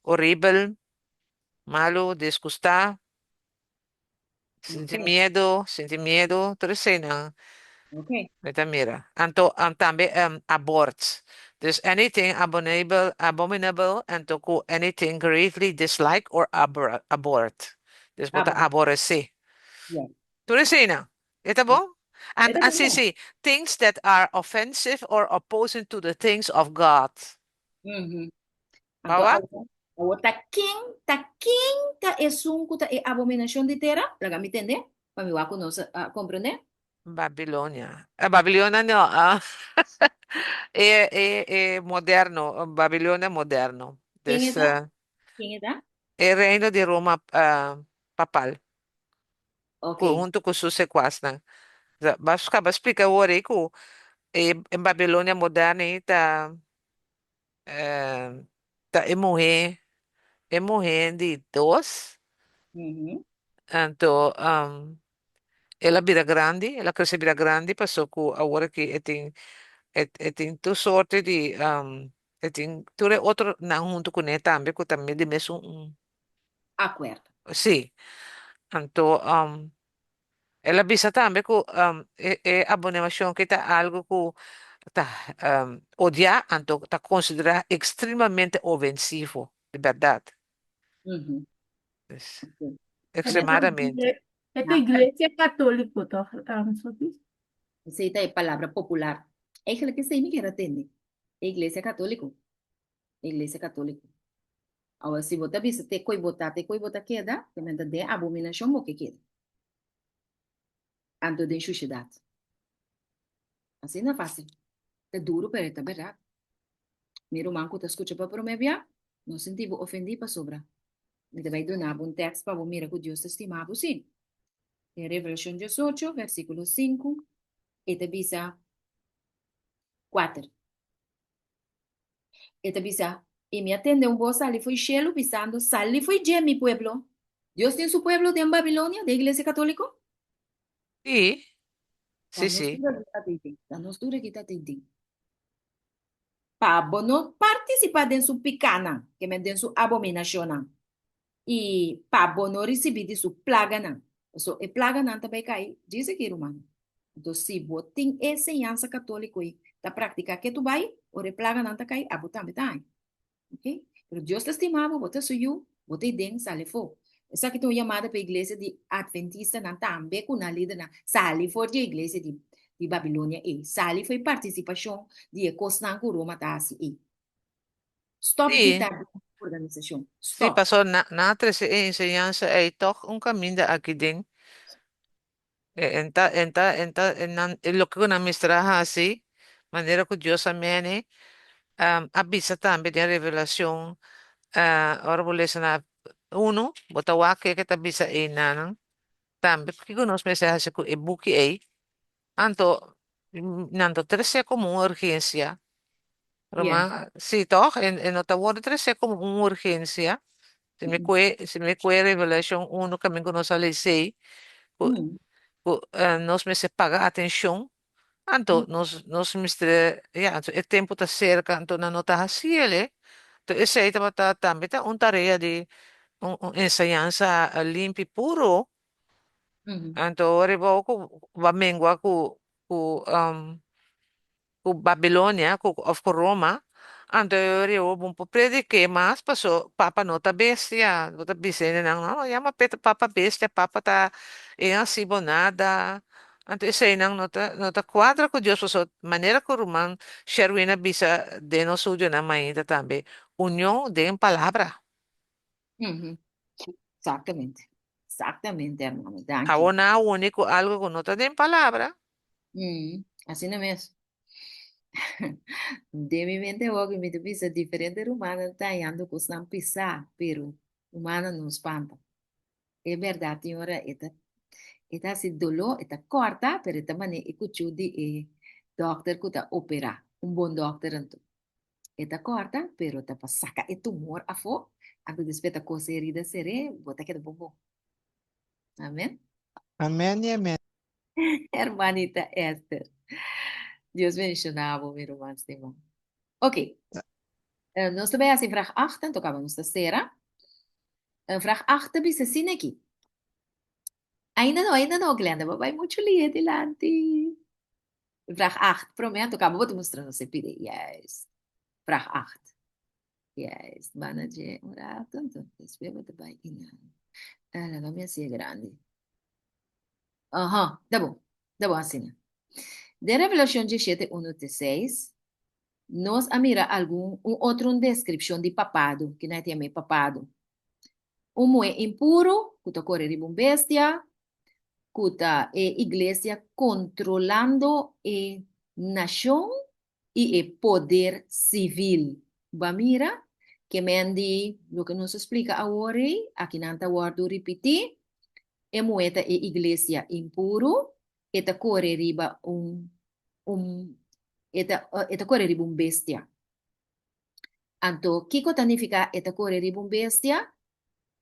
horibel, malu, disgustá. Sinti miedo, sinti miedo, tur eseinan mi ta mira. Anto tambe abort. Dus anything abominable, abominable anto ku anything greatly dislike or abhorred. Dus bo ta aboresé. Tur eseinan. E ta bon? And si si, things that are offensive or opposing to the things of God. Anto awor, awor ta ken, ta ken ta esun ku ta e abominashon di tera? Laga mi tende, pa mi wak ku nos a komprendé. Babilonia. Babilonia no, e, e, e moderno, Babilonia moderno. Ken e Dus, ta? Ken e ta? e reino di Roma papal. Ok. Ku huntu ku su sekuasnan. Bas kaba splika awor ei ku e Babilonia moderno ei ta ta e muhé, e muhé di dos. Anto el a bira grandi, el a krese bira grandi paso ku awor aki e tin e tin tur sorte di e tin tur e otronan huntu kuné tambe ku ta di mesun Akuerdo. Sí. Anto el a bisa tambe ku e e abominacion aki ta algu ku ta odiá anto ta konsiderá ekstremamente ofensivo, di bèrdat. Dus, ekstremadamente. E ta iglesia katóliko tòg, Sophie? Esei ta e palabra popular. Eigenlijk esei mi kier a tende. E iglesia katóliko. E iglesia katóliko. Awor si bo ta bisa te koe bo ta, te koe bo ta keda, te men ta den abominacion bo ke keda. Anto den shushedat. Asina facil. Ta duro pero e ta berdad. Mi ruman ku ta skucha pa prome bia, no sinti bo ofendi pasobra mi ta bai duna bo un tekst pa bo mira ku Dios ta stima bo si. Den Revelashon diesocho, versikulo sinku, e ta bisa kuater. E ta bisa, I mi a tende un bos sali fo'i shelu, bisando, Sali fo'i dje, mi pueblo! Dios tin su pueblo den Babilonia, den Iglesia Katóliko? Sí, Ta sí, nos sí. tur aki ta tin. Ta nos tur aki ta tin tin. Pa bo no partisipá den su pikánan, ke men den su abominashonnan, i pa bo no risibí di su plaganan. Pasobra e plaganan ta bai kai djis aki, rumannan. Anto si bo tin e señansa katóliko ei ta praktiká ke tu bai, ora e plaganan ta kai, abo tambe ta haña. Ok? Pero Dios ta stima bo, bo ta su yu, bo ta ei den, sali afó. Esaki ta un yamada pa e iglesia di Adventistanan tambe ku nan lidernan, sali for di e iglesia di di Babilonia ei, sali for e partisipashon di e kosnan ku Roma ta hasi ei. Stop di ta den organisashon. Sí, Stop. pasobra nan nan a trese e enseñansa ei tòg un kaminda aki den. En ta, en ta, en ta, en nan, e loke ku nan mester a hasi, manera ku Dios a mene, a bisa tambe den Revelacion, ora bo lesa na unu, bo ta wak ke ke ta bisa einanan tambe, kiko nos mester hasi ku e buki ei? Anto, nan ta trese komo un urgensia. Ruman, sí tòg? E no ta wòrdu trese komo un urgensia. Si mi kue, si mi kue Revelashon unu kaminda ku nos a les'ei, ku ku nos mester paga atenshon, anto nos nos mester, ya, anto e tempu ta serka, anto nan no ta hasi el e. Anto esei tabata tambe ta un tarea di un un enseñansa limpi puro. Anto ora bo ku bo a mengua ku ku ku Babilonia ku of ku Roma, anto e ora bo bo por predik'é mas paso papa no ta bestia, bo ta bisa hendenan no yama papa bestia, papa ta e hasi bo nada, anto eseinan no ta no ta kuadra ku Dios paso manera ku ruman Sherwin a bisa den nos studionan mainta tambe, union den palabra. Exactamente. Exactamente, hermano. Danki. Awor nan a uni ku algo ku no ta den palabra. Asina mes. Den mi mente hopi mi ta bisa diferente rumannan ta hañando kosnan pisá, pero rumannan no spanta. E bèrdat tin ora e ta e ta hasi doló, e ta kòrta, pero e ta manera e kuchú di e dòkter ku ta operá. Un bon dòkter anto. E ta kòrta, pero ta pa saka e tumor afó, anto despues ta kose e herida ser'é, bo ta keda bon bon. Amen. Amen i amen. Hermanita Esther. Dios bendiciona bo, mi ruman stima. Ok. Nos ta bai hasi vraag 8, anto kaba nos ta sera. Vraag 8 ta bisa asina aki. Ainda no, ainda no, Glenda, bo bai muchu lihe dilanti. Vraag 8, promé anto kaba bo ta mustra nos e pide. Juist. Vraag 8. Juist. Banda dje un rato, anto despues bo ta bai inan. Laga mi hasi e grandi. Aha, ta bon. Ta bon asina. Den Revelashon 17, 1 te 6, nos a mira algun, un otro un deskripshon di papado, ki nan a yama e papado. Un muhé impuru ku ta kore riba un bestia, ku ta e iglesia kontrolando e nashon i e poder sivil. Bo a mira? Ke men di loke nos a splika awor ei, akinan ta wòrdu ripití, e muhé ta e iglesia impuru, e ta kore riba un un e ta e ta kore riba un bestia. Anto, kiko ta nifiká e ta kore riba un bestia?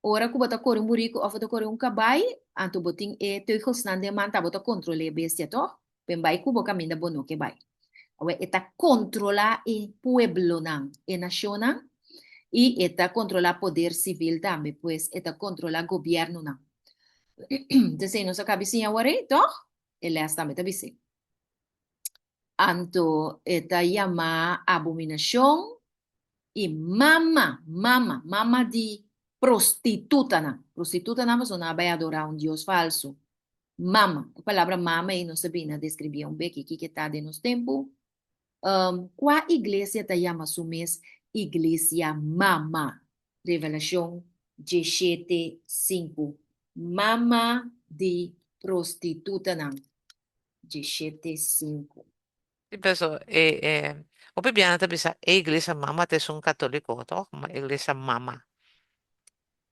Ora ku bo ta kore un buriku òf bo ta kore un kabai, anto bo tin e teugelsnan den man ta bo ta kontrol'é e bestia, tòg? Ben bai ku bo kaminda bo no ke bai. Awor, e ta kontrolá e pueblonan, e nashonnan, i e ta kontrolá poder sivil tambe, pues e ta kontrolá gobièrnunan. T'esei nos a kabi siña awor ei, tòg? E lès tambe ta bis'é. Anto e ta yamá abominashon i mama, mama, mama di prostitutanan. Prostitutanan pasobra nan a bai adorá un dios falsu. Mama, e palabra mama ei nos ta bini a deskribí un beki kiko ta den nos tempu. Kua iglesia ta yama su mes iglesia mama? Revelashon 17, 5. Mama di prostitutanan. 17, 5. Sí, pero e, e, hopi biaha ta bisa e iglesia mama ta esun katoliko, toch? Ma iglesia mama.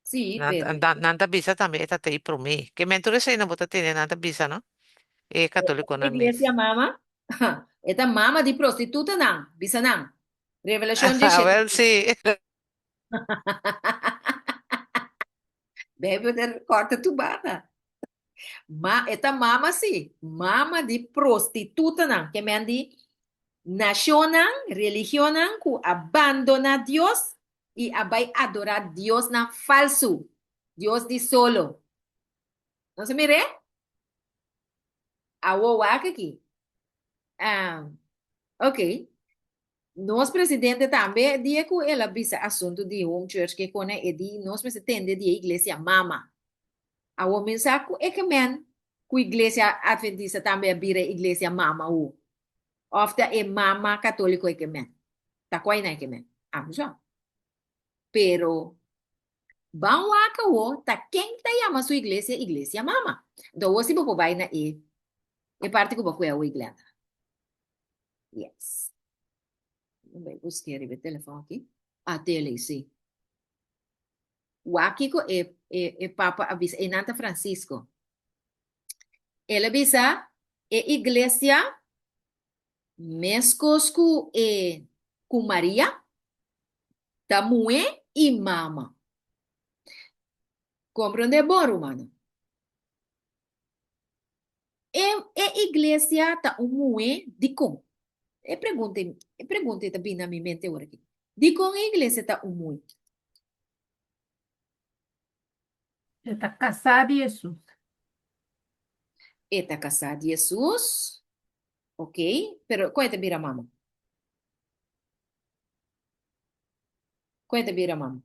Sí, Nan, pero nan, nan ta bisa tambe e ta tei promé. Ke men tur esei nan bo ta tende nan ta bisa, no? E katolikonan mes. Iglesia mama? E ta mama di prostitutanan, bisa nan. Revelashon 17. Wel, sí. Bijbel ta kòrta tur banda. Ma e ta mama sí, mama di prostitutanan, ke men di nashonnan, religionnan ku a bandoná Dios i a bai adorá diosnan falsu, dios di solo. Nos a mir'é? Awo wak aki. Ah, ok. Nos presidente tambe dia ku el a bisa asuntu di home church ke kone e di nos mester tende di e iglesia mama. Awor mi sa ku e ke men ku iglesia adventista tambe a bira e iglesia mama hu. Of ta e mama katoliko e ke men. Ta kua nan e ke men? Ami sa. Pero ban wak awor ta ken ta yama su iglesia iglesia mama. Enton awor si bo por bai na e e parti ku bo kue awor Glenda. Yes. Bai busqué riba e telefon aki. Ah, tele, sí. Wak kiko e, e, e papa a bisa, einan ta Francisco. El a bisa, e iglesia, meskos ku e, ku Maria, ta muhé i mama. Komprondé bon, rumannan. E, e iglesia ta un muhé dikon? E pregunta, e pregunta ta bini na mi mente ora aki. Dikon e iglesia ta un muhé? E ta kasá di Hesus. E ta kasá di Hesus. Ok, pero kon e ta bira mama? Kon e ta bira mama?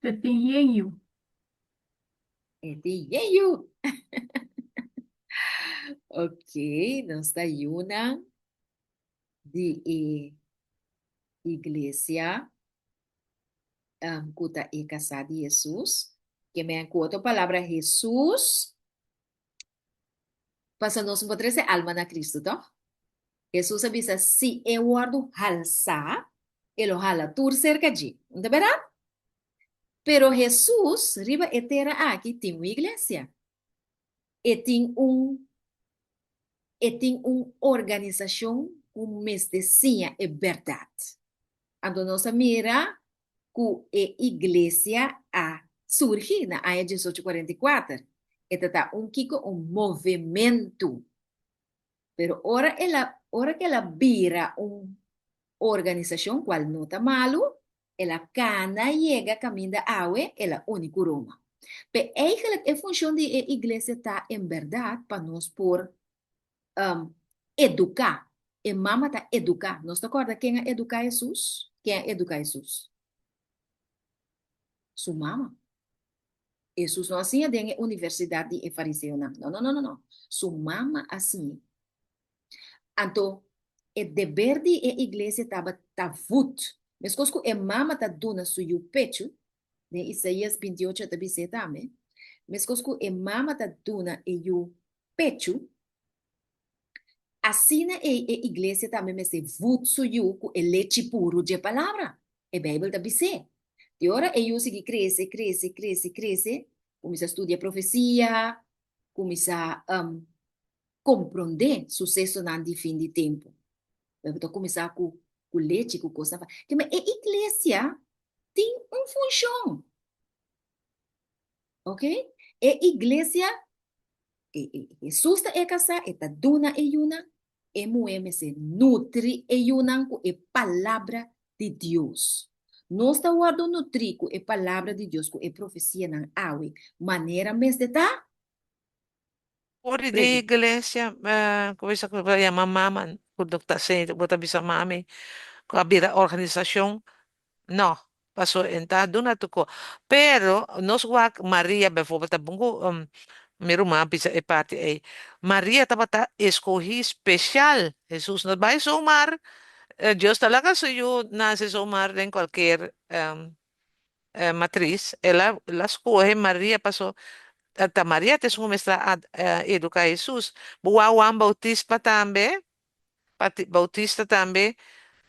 E tin yen yu. E tin yen yu. Ok, nos ta yunan di e iglesia um, ku ta e kasá di Hesus. Ke men ku otro palabra Hesus Pasobra nos no por trese alma na Cristo, tòg? Hesus a bisa, si e wòrdu halsá, e lo hala tur serka dje. No ta bèrdat? Pero Hesus riba e tera aki tin un iglesia. E tin un e tin un organisashon ku mester siña e bèrdat. Anto nos a mira ku e iglesia a surgi na aña 1844. E ta ta un kiko? Un movementu. Pero ora el a ora ku el a bira un organisashon, kual no ta malu, el a kana yega kaminda awe, el a uni ku Roma. Pe eigenlijk e funshon di e iglesia ta en bèrdat pa nos por um, eduká. E mama ta eduká. Nos ta kòrda ken a eduká Hesus? Ken a eduká Hesus? Su mama. Hesus no a siña den e universidat di e fariseonan. No, no, no, no, no. Su mama a siñ'é. Anto, e deber di e iglesia tabata vut. Meskos ku e mama ta duna su yu pechu, den Isaías 28 e ta bis'é tambe, meskos ku e mama ta duna e yu pechu, asina ei e iglesia tambe mester vut su yu ku e lechi puru dje Palabra. E Beibel ta bis'é. Di ora e yu sigui krese, krese, krese, krese, kuminsá studia profesia, kuminsá komprondé susesonan di fin di tempu. Bo ta kuminsá ku ku lechi, ku kosnan. Kema e iglesia tin un funshon. Ok? E iglesia E, e, Hesus ta e kasá, e ta duna e yunan, e muhé mester nutri e yunan ku e Palabra di Dios. Nos ta wòrdu nutrí ku e Palabra di Dios, ku e profesianan awe, manera mester ta? For di den iglesia, ku bisa ku ta yama mama, ku no ta bo ta bisa mami, ku a bira organisashon, no. Paso e ta duna tur ko. Pero nos wak Maria bijvoorbeeld ta bon ku mi ruman a bisa e parti ei. Maria tabata eskohí speshal. Hesus no bai zomaar. Dios ta laga su yu nase zomaar den kualkier matris. El a el a skohe Maria paso ta Maria ta esun ku mester a eduká Hesus. Bo wak Juan Bautista tambe. Bautista tambe,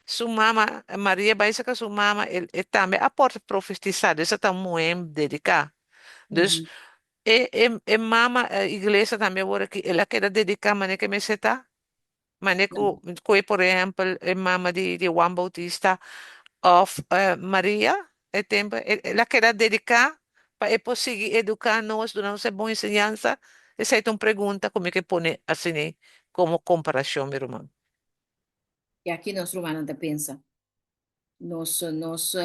su mama, Maria bai saka su mama, e, e tambe a por profetisa, dus e ta un muhé dediká. Dus e, e, e mama, e iglesia tambe awor aki, el a keda dediká manera ke mester ta. Manera ku, ku e por ehèmpel e mama di, di Juan Bautista òf Maria, E tempu el a keda dediká pa e por sigui eduká nos, duna nos e bon enseñansa? Esei ta un pregunta ku mi ke pone asina komo komparashon, mi ruman. I aki nos rumannan ta pensa. Nos, nos,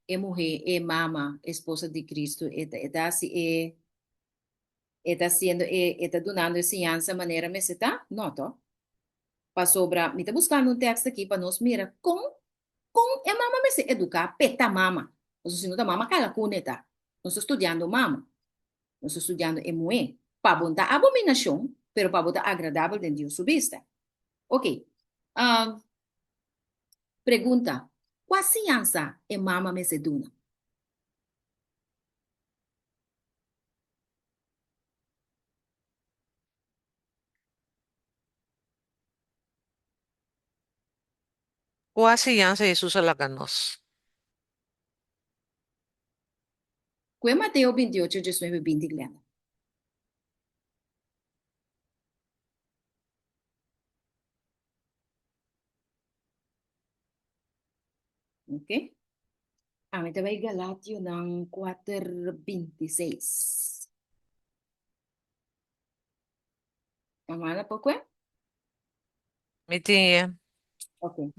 e muhé, e mama, esposa di Kristu, e ta, e ta hasi e, e ta hasiendo e, e ta dunando e siñansa manera mester ta? No, to? Pasobra mi ta buskando un tekst aki pa nos mira kon kon e mama mester eduká p'e ta mama. Pasobra si no ta mama kala kune e ta. Nos ta studiando mama. Nos ta studiando e muhé. Pa bo no ta abominashon, pero pa bo ta agradabel den Dios su bista. Oke. Pregunta, Kua siñansa e mama mester duna? Kua siñansa Hesus a laga nos? Kue Mateo 28, 19, 20, Glenda. Ok. Ami ta bai Galationan 4, 26. Amada por kue? Mi tin e. Ok.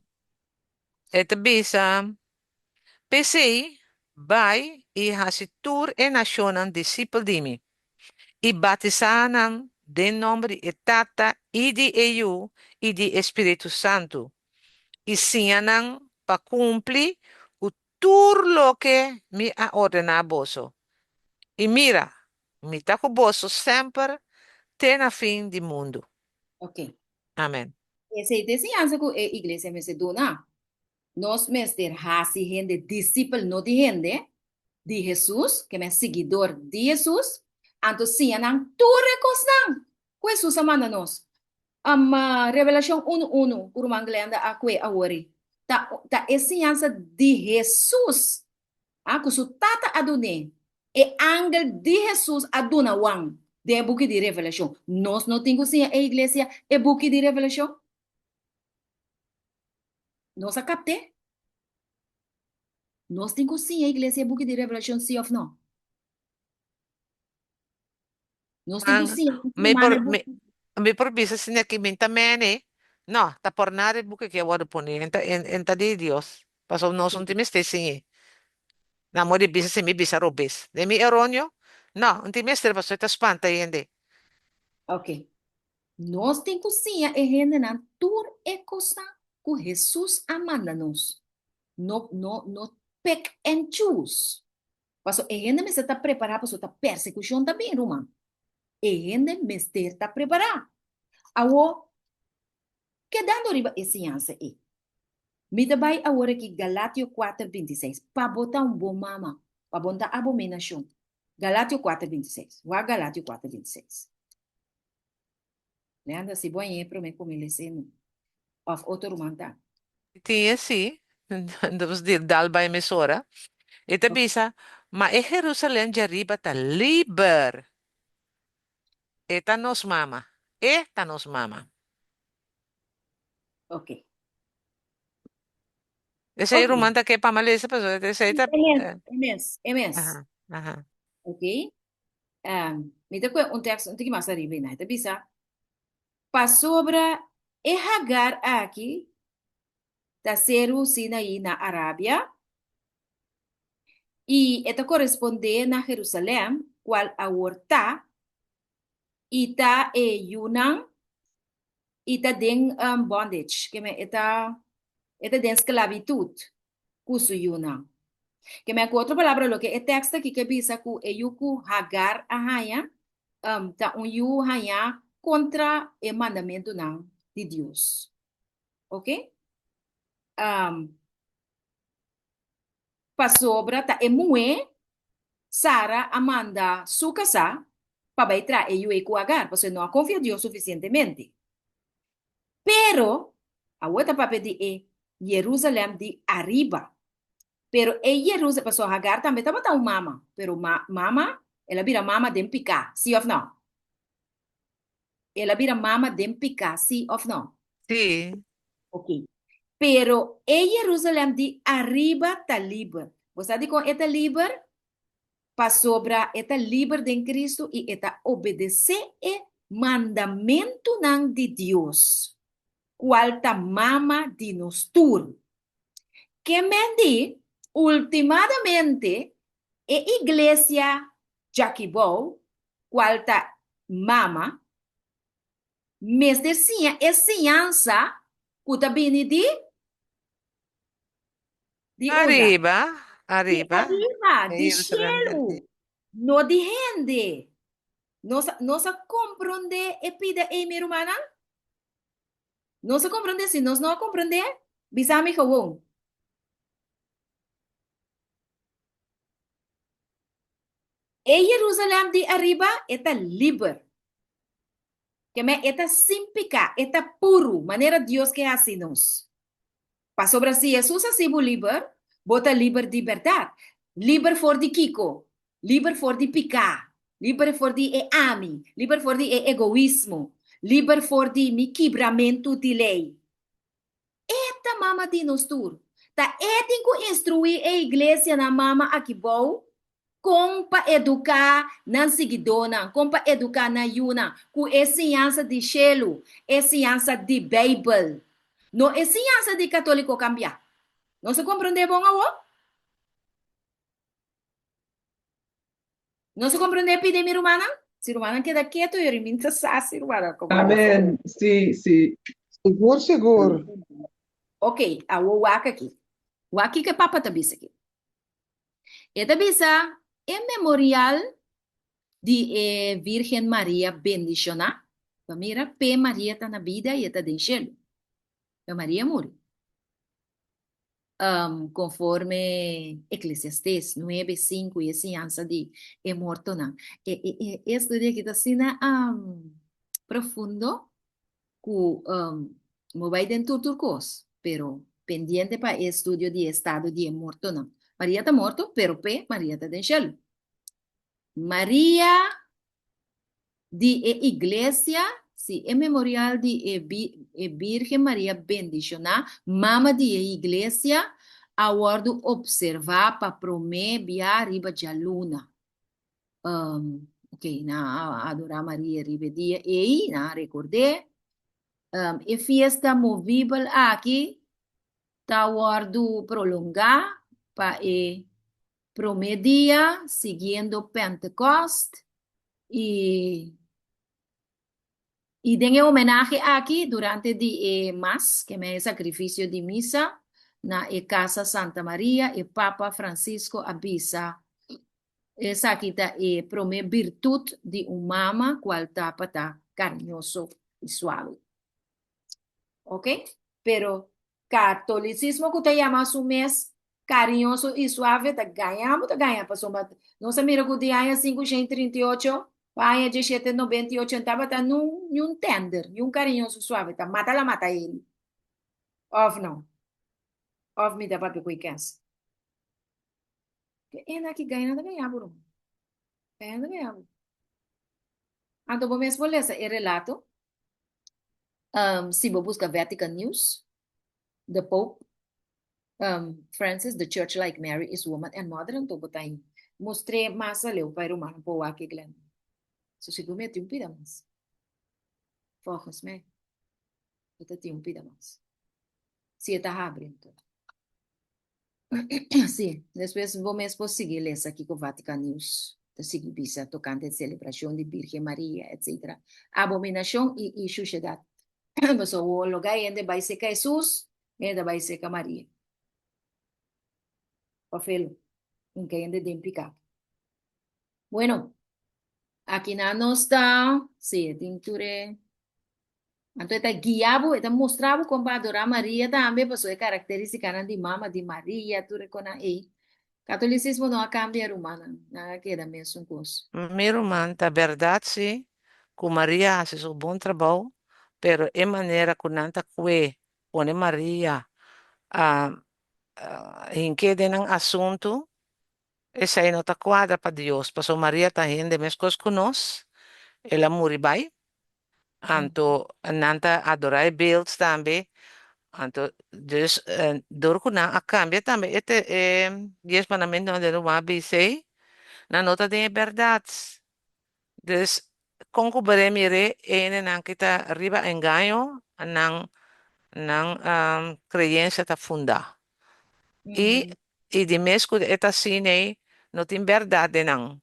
E ta bisa, P'esei, bai i hasi tur e nashonnan disipel di mi, i batisá nan den nòmber di e Tata i di e Yu i di e Spiritu Santu, i siña nan pa kumpli ku tur loke mi a ordená boso. I mira, mi ta ku boso semper te na fin di mundu. Ok. Amen. Esei ta e siñansa ku e iglesia mester duna. Nos mester hasi hende disipel, no di hende, di Hesus, ke men siguidor di Hesus, anto siña nan tur e kosnan ku Hesus a manda nos. Revelashon unu unu ku ruman Glenda a kue awor ta ta e siñansa di Hesus a ku su Tata a dun'é. E angel di Hesus a duna Juan den e buki di Revelashon. Nos no tin ku siña e iglesia e buki di Revelashon? Nos a kapt'é? Nos tin ku siña iglesia e buki di Revelashon sí òf no? Nos tin ku Man, siña nos mi rumannan por, e mi, buki. mi por bisa asina aki, mi ta mene. No, ta por nada e buki aki a wòrdu pone. En ta, en, en ta di Dios. Pasobra nos no tin mester siñ'é. Na amor di bisa si mi bisa robes. Den mi eronio? No, no tin mester pasobra e ta spanta hende. Ok. Nos tin ku siña e hendenan tur e kosnan ku Hesus a manda nos. No, no, no pick and choose. Pasobra e hende mester ta prepará pasobra ta persekushon ta bin, ruman. E hende mester ta prepará. Awor, kedando riba e siñansa ei, mi ta bai awor aki Galatio kuater bintiseis, pa bo ta un bon mama, pa bo no ta abominashon. Galatio kuater bintiseis. Wak Galatio kuater bintiseis. Leandra, si bo a ñe promé ku mi les'é no. Òf otro ruman ta. Tin e sí, nos di dal bai mesora. E ta bisa, Ma e Jerusalén djariba ta liber. E ta nos mama. E ta nos mama. Ok. Esei Ok. ruman ta ke pa mi lesa, pasobra esei ta. E mes, e mes, e mes. Aha, aha. Ok. Mi ta kohe un teksto un tiki mas ariba ei nan. E ta bisa, Pasobra e Hagar aki ta seru Sinaí na Arabia, i e ta korespondé na Jerusalèm, kual awor ta, i ta e yunan, i ta den bondage, ke men e ta e ta den sklabitut ku su yunan. Ke men ku otro palabra loke e tekst aki ke bisa ku e yu ku Hagar a haña ta un yu hañá kontra e mandamentunan di Dios. Oke? Pasobra ta e muhé Sara a manda su kasá pa bai traha e yu ei ku Agar, pasobra e no a konfia Dios sufisientemente. Pero, awor ta papia di e Jerusalèm di ariba. Pero e Jerusalèm, pasobra Hagar tambe tabata un mama, pero ma, mama, el a bira mama den piká, sí òf nò? El a bira mama den piká, sí òf nò? Sí. Ok. Pero e Jerusalèm di ariba ta liber. Bo sa dikon e ta liber? Pasobra e ta liber den Kristu i e ta obedesé e mandamentunan di Dios, kual ta mama di nos tur. Ke men di, ultimadamente, e iglesia djakibou, kual ta mama, mester siña e siñansa ku ta bini di Di unda? Ariba, Di ariba. ariba, E di Jerusalem di shelu, ariba. no di hende. Nos a, nos a komprondé e pida ei, mi rumannan? Nos a komprondé? Si nos no a komprondé, bisa mi gewoon. E Jerusalem di ariba, e ta liber. Keme e ta sin piká, e ta puru, manera Dios ke hasi nos. Pasobra si Hesus hasi bo liber, bo ta liber di bèrdat. Liber for di kiko? Liber for di piká, liber for di e ami, liber for di e egoismo, liber for di mi kibramentu di lei. E ta mama di nos tur. Ta e tin ku instruí e iglesianan mama aki bou kon pa eduká nan siguidónan, kon pa eduká nan yunan ku e siñansa di shelu, e siñansa di Beibel. No e siñansa di katóliko kambiá. Nos a komprondé bon awor? Nos a komprondé pidi mi rumannan? Si rumannan keda ketu yori mi ta sa si rumannan komprondé. Amen. Sí, sí. Sigur, sigur. Ok, awor wak aki. Wak kiko e papa ta bisa aki. E ta bisa e memorial di e Virgen Maria bendishoná. Pa mira, p'e Maria ta na bida i e ta den shelu. Pero Maria muri. Konforme Eklesiastés nuebe, sinku i e siñansa di e mortonan. E e e e estudio aki ta asina profundo ku bo bai den tur tur kos, pero pendiente pa e estudio di e estado di e mortonan. Maria ta morto, pero p'e Maria ta den shelu. Maria di e iglesia, si e memorial di e e Birgen Maria bendishoná, mama di e iglesia, a wòrdu opservá pa promé bia riba djaluna. Ok, nan a adorá Maria riba e dia ei, nan a rekord'é. E fiesta movibel aki ta wòrdu prolongá pa e promé dia siguiendo Pentekost i I den e homenahe aki, durante di e mas, ke men e sakrifisio di misa, na e Casa Santa Maria, e Papa Francisco a bisa, Esaki ta e promé birtut di un mama kual ta pa ta kariñoso i suave. Ok? Pero Catolicismo cu ta yama su mes cariñoso y suave ta gaña bo ta gaña pasobra nos a mira cu di aña 538 pa aña 1798 no tabata nun niun tender niun cariñoso suave ta mata la mata hende of no of mi ta papia cu e kens ke ena aki gaña ta gaña bo ruman gaña ta gaña bo anto bo mes por lesa e relato. Si bo buska Vatican News, The Pope Francis, The Church Like Mary is Woman and Mother, anto bo ta haña. Mustr'é mas aleu pa e rumannan por wak e Glenn. So sigur mi a tin un pida mas. Volgens mij e ta tin un pida mas. Si e ta habri anto. Sí, despues bo mes por sigui lesa kiko Vatican News ta sigui bisa tokante e selebrashon di Birgen Maria, etsetera. Abominashon i i shushedat. Pasobra wo loga hende bai seka Hesus, hende ta bai seka Maria. Pafelo, hinka hende den piká. Bueno, akinan nos ta, sí, e tin tur e Anto e ta guia bo, e ta mustra bo kon pa adorá Maria tambe, pasobra e karakterístikanan di mama di Maria, tur e konan ei. Katolisismo no a kambia, rumannan, nan a keda mesun kos. Mi ruman, ta bèrdat sí ku Maria hasi su bon trabou, pero e manera ku nan ta kue pone Maria a hink'é den nan asuntu, esei no ta kuadra pa Dios, pasobra Maria ta hende meskos ku nos, el a muri bai, Anto nan ta adorá e beelds tambe. Anto dus dor ku nan a kambia tambe e te e dies mandamentunan den ruman a bisa ei, nan no ta den e bèrdat. Dus kon ku bo mir'é e hendenan ki ta riba engaño nan nan kreensia ta fundá. I i di mes ku e ta asina ei no tin bèrdat den nan.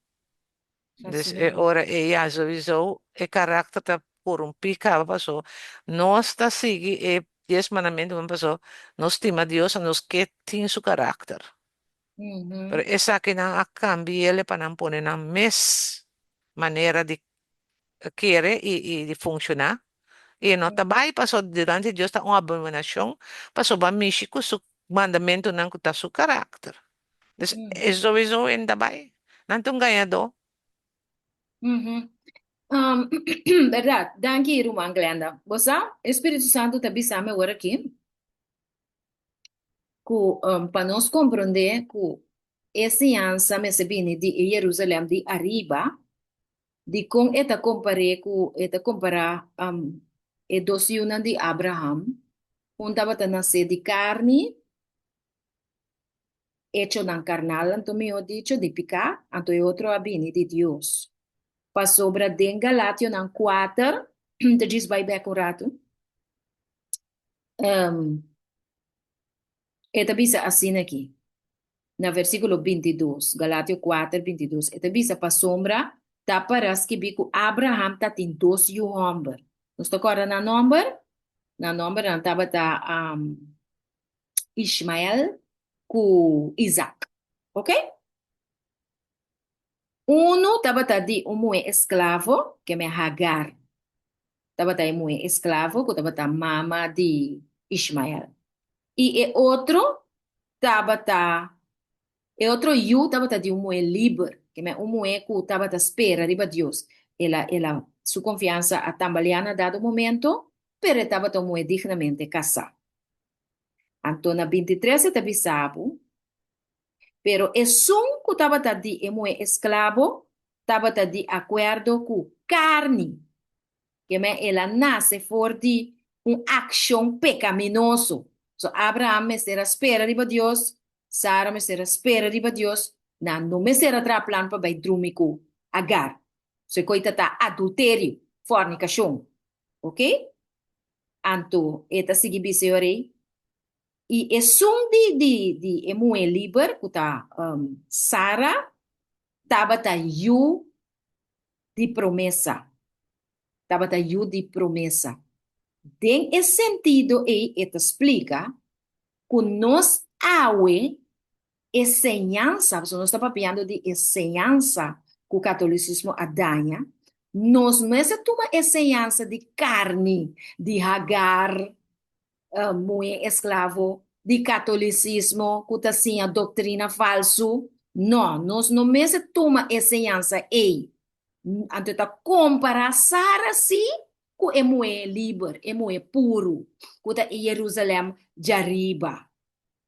Dus e ora ei ya souiso e karakter ta korumpí kaba paso nos ta sigui e dies mandamentunan paso nos stima Dios en nos ke tin su karakter. Pero esakinan a kambi'el pa nan pone nan mes manera di kere i di funshoná i e no ta bai paso dilanti di Dios ta un abominashon paso bo a mishi ku su mandamentunan ku ta su karakter. Dus e sowieso en ta bai. Nan ta un gañadó. Berdad. Danki, ruman Glenda. Bo sa, e Spiritu Santu ta bisa mi awor aki ku pa nos komprondé ku e siñansa mester bini di e Jerusalèm di ariba, dikon e ta kompar'é ku e ta kompará e dos yunan di Abraham, un tabata nasé di karni, Echonan karnal, anto mihó dicho, di piká, anto e otro a bini di Dios. Pasobra den Galationan kuater, ta djis bai bèk un ratu, e ta bisa asina aki, na versíkulo bintidos, Galatio kuater, bintidos, e ta bisa, Pasobra ta para skibí ku Abraham tatin dos yu hòmber. Nos ta kòrda nan nòmber? Nan nòmbernan tabata Ishmael ku Isaac. Ok? Unu tabata di un muhé esklavo, keme Hagar. Tabata e muhé esklavo ku tabata mama di Ishmael. I e otro tabata, e otro yu tabata di un muhé liber, keme un muhé ku tabata spera riba Dios. El a, el a, su konfiansa a tambaleá na dado momento, pero e tabata un muhé dignamente kasá. Anto na bintitres e ta bisa bo, Pero esun ku tabata di e muhé esklabo tabata di akuerdo ku karni, keme el a nase for di un akshon pekaminoso. So Abraham mester a spera riba Dios. Sara mester a spera riba Dios, nan no mester a traha plan pa bai drumi ku Agar. So e koi ta ta adulterio, fornikashon. Ok? Anto e ta sigui bisa e ora ei, I esun di di di e muhé liber, ku ta Sara, tabata yu di promesa. Tabata yu di promesa. Den e sentido ei e ta splika ku nos awe e señansa, pasobra nos ta papiando di e señansa ku katolisismo a daña, nos mester tuma e señansa di karni di Hagar, muhé esklavo, di katolisismo ku ta siña doktrina falsu. No, nos no mester tuma e señansa ei. Anto ta kompará Sara sí ku e muhé liber, e muhé puru, ku ta e Yerusalèm djariba.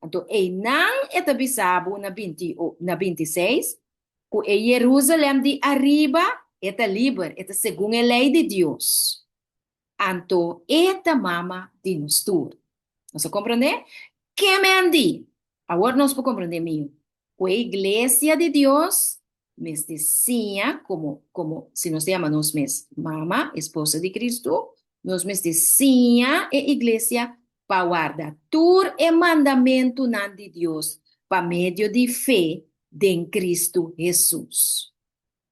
Anto einan e ta bisa bo na binti na bintiseis ku e Yerusalèm di ariba e ta liber, e ta segun e lei di Dios. Anto e ta mama di nos tur. Nos a komprondé? Ke men di? Awor nos por komprondé miho ku e iglesia di Dios mester siña komo komo si nos ta yama nos mes mama, esposa di Kristu, nos mester siña e iglesia pa warda tur e mandamentunan di Dios pa medio di fe den Kristu Hesus.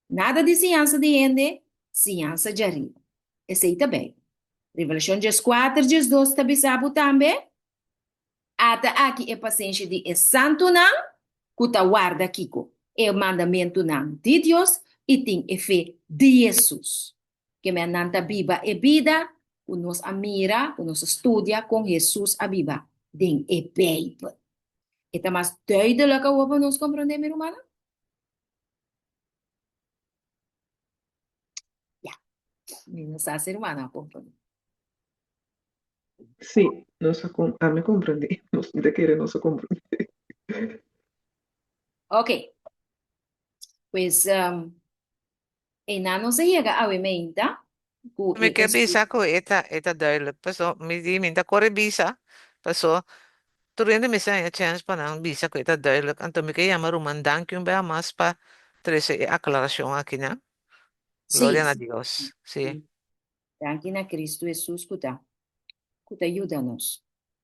Nada di siñansa di hende, siñansa djariba. Esei ta Beibel. Revelashon dieskuater diesdos ta bisa bo tambe, Ata aki e pasenshi di e santunan ku ta warda kiko? E mandamentunan di Dios i tin e fe di Hesus. Keme nan ta biba e bida ku nos a mira, ku nos a studia kon Hesus a biba den e Beibel. E ta mas duidelijk awor pa nos komprondé, mi rumannan? Ya, mi no sa si rumannan a komprondé. Sí, nos a kom ami komprendé. Nos mi ta kere nos a komprendé. Ok. Pues um, einan nos a yega awe meinta ku Mi e ke estu bisa ku e ta e ta duidelijk. Paso mi di mi ta kore bisa. Paso tur hende mester haña chèns pa nan bisa ku e ta duidelijk. Anto mi ke yama ruman Danki un bia mas pa trese e aklarashon akinan. Gloria Sí, na Dios. Sí. Danki na Cristo Jesus ku ta ku ta yuda nos.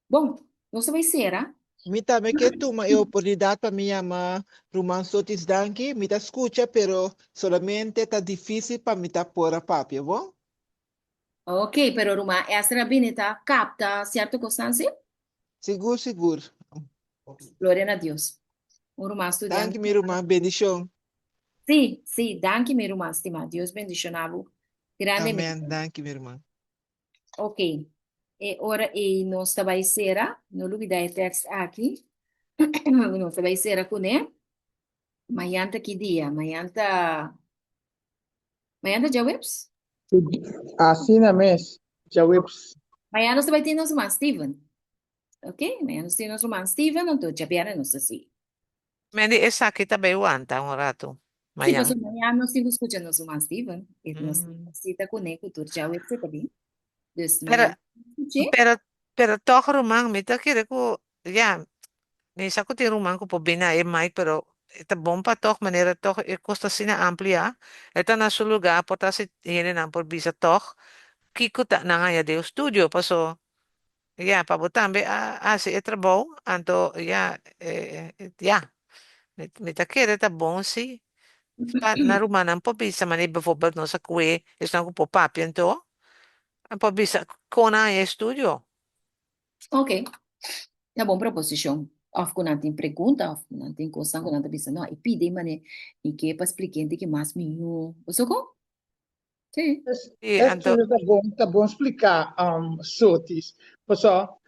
Bon, nos ta bai sera. Mi tambe ke tuma e oportunidat pa mi yama Ruman Sotis danki. Mi ta skucha pero solamente ta difísil pa mi ta por a papia, bon? Ok, pero Ruman Esther a bini ta kapta sierto kosnan, si? Sigur, sigur. Gloria na Dios. Un ruman studiante. Danki mi ruman, bendishon. Sí, sí, danki mi ruman stimá. Dios bendishoná bo grandemente. Amén, danki mi ruman. Ok, e ora ei nos ta bai sera, no lubidá e tekst aki. Nos ta bai sera kuné. Mañan ta ki dia? Mañan ta Mañan ta djaweps? Asina mes, djaweps. Mañan nos ta bai tin nos ruman Steven. Ok, mañan nos tin nos ruman Steven, anto djabièrnè nos ta sigui. Mandy, esaki ta bay wanta un rato. Sí, Mañan. pasobra mañan nos tin ku skucha nos ruman Steven. E nos Mm. sita kuné ku tur djaweps e ta bin. Dus Pero, mañan nos skuch'é. pero, pero tòg ruman, mi ta kere ku, ya, mi sa ku tin ruman ku por bin na e mic, pero e ta bon pa tòg manera tòg e kos ta asina amplia. E ta na su lugá, por ta si hendenan por bisa tòg kiko ta nan haña den studio, paso Ya, pa bo tambe a hasi e trabou, anto ya, ya, mi, mi ta kere ta bon si pa na rumannan por bisa manera bijvoorbeeld nos a kue esnan ku por papia anto, nan por bisa kon nan haña e estudio. Ok, ta bon proposishon. Òf ku nan tin pregunta, òf ku nan tin kosnan ku nan ta bisa, no, e pidi mane mi ke pa splika hende ki mas mihó. Bo sa kon? Sí. Es, Sí, es anto, ta bon, ta bon spliká, um, Sotis. Paso,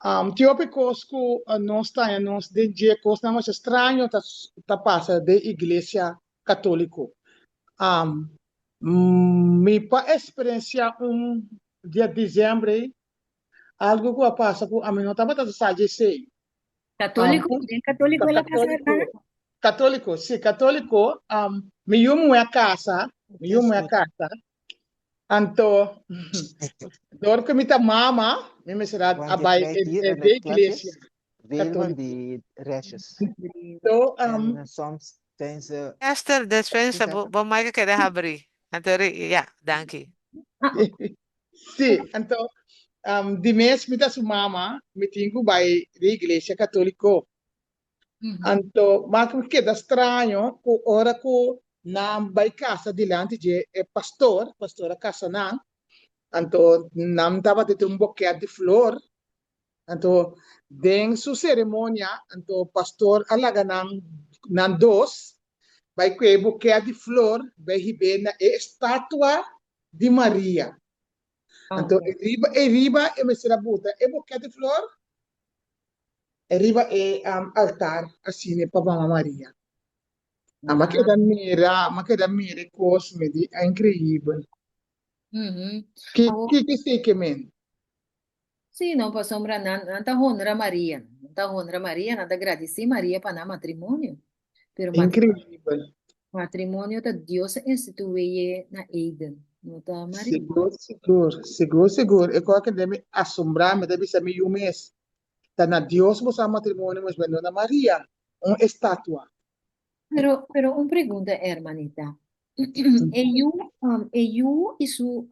um, tin hopi kos ku uh, nos ta haña nos den dje kosnan masha straño ta, ta pasa den iglesia katóliko. Um, mi pa eksperensiá un dia disiembre ei, algu ku a pasa ku ami no tabata sa dje esei. Katóliko, Um, den katóliko el a kasa, katóliko, hermana? katóliko, sí, katóliko, um, mi yu muhé a kasa, mi yu muhé a kasa, anto dor ku mi ta mama, mi mester a, a Want je bai krijgt e, hier e en de het klapjes. iglesia. Veel van Katóliko. die restjes. So, En soms zijn ze, Esther, despensa, hoe zeg bo, je? bo mic a keda habrí. Anto, ja, danki. Sí, anto, di mes mi ta su mama, mi tin ku bai di iglesia katóliko. Anto, ma ku keda straño ku ora ku nan bai kasa dilanti dje e pastor, pastor a kasa nan, anto nan tabata tin un boket di flor, anto den su seremonia, anto pastor a laga nan nan dos bai ku e boket di flor bai hib'é na e estatua di Maria. Anto e riba e riba e mester a buta e boket di flor e riba e altar asina pa Mama Maria. A m'a keda mira, m'a keda mira e kos, mi di a inkreibel. Ki ki ki esei ke men? Sí, no, pasobra nan nan ta honra Maria. Nan ta honra Maria, nan ta gradisí Maria pa nan matrimonio. Pero Inkreibel. matrimonio ta Dios a instituí na Eden, no ta Maria. Sigur, sigur, sigur, sigur. E kos ke mi asombrá, mi ta bisa mi yu mes, ta na Dios bo sa matrimonio mes, no na Maria, un estatua. Pero, pero un pregunta, hermanita. E yu, e yu i su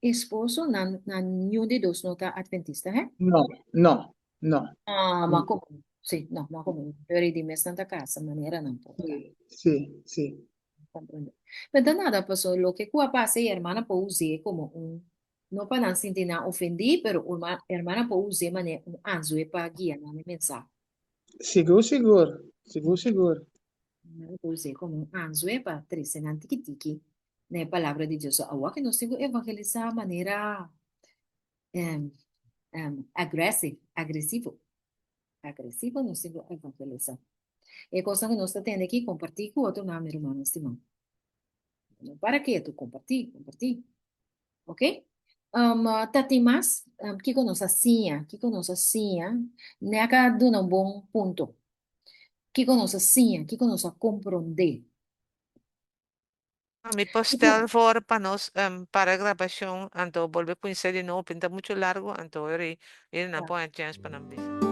esposo, nan, nan niun di dos no ta adventista, hè? No, no, no. Ah, ma komo? Sí, no, ma komo? Pero i di mes nan ta kasa, manera nan por ta. Sí, sí, sí. Comprende. Pero ta nada, paso loke ku a pasa e hermana por us'é komo un, no pa nan sinti nan ofendí, pero un hermana por us'é manera un anzue pa guia nan e mensahe. Sigur, sigur, sigur, sigur. Nan por us'é komo un anzue pa trese nan tiki tiki na e palabra di Dios. So awor ke nos tin ku evangelisá manera aggressive, agresivo, agresivo nos tin ku evangelisá. E kosnan ku nos ta tende aki, kompartí ku otronan, mi rumannan stimá. No para ketu, kompartí, kompartí. Ok? Ta tin mas? Kiko nos a siña? Kiko nos a siña? Nek a duna un bon punto. Kiko nos a siña? Kiko nos a komprondé? Mi por stel voor pa nos para e grabashon, anto bolbe kuminsá di nobo, pinta muchu largu, anto ora ei nan por haña chèns pa nan bisa.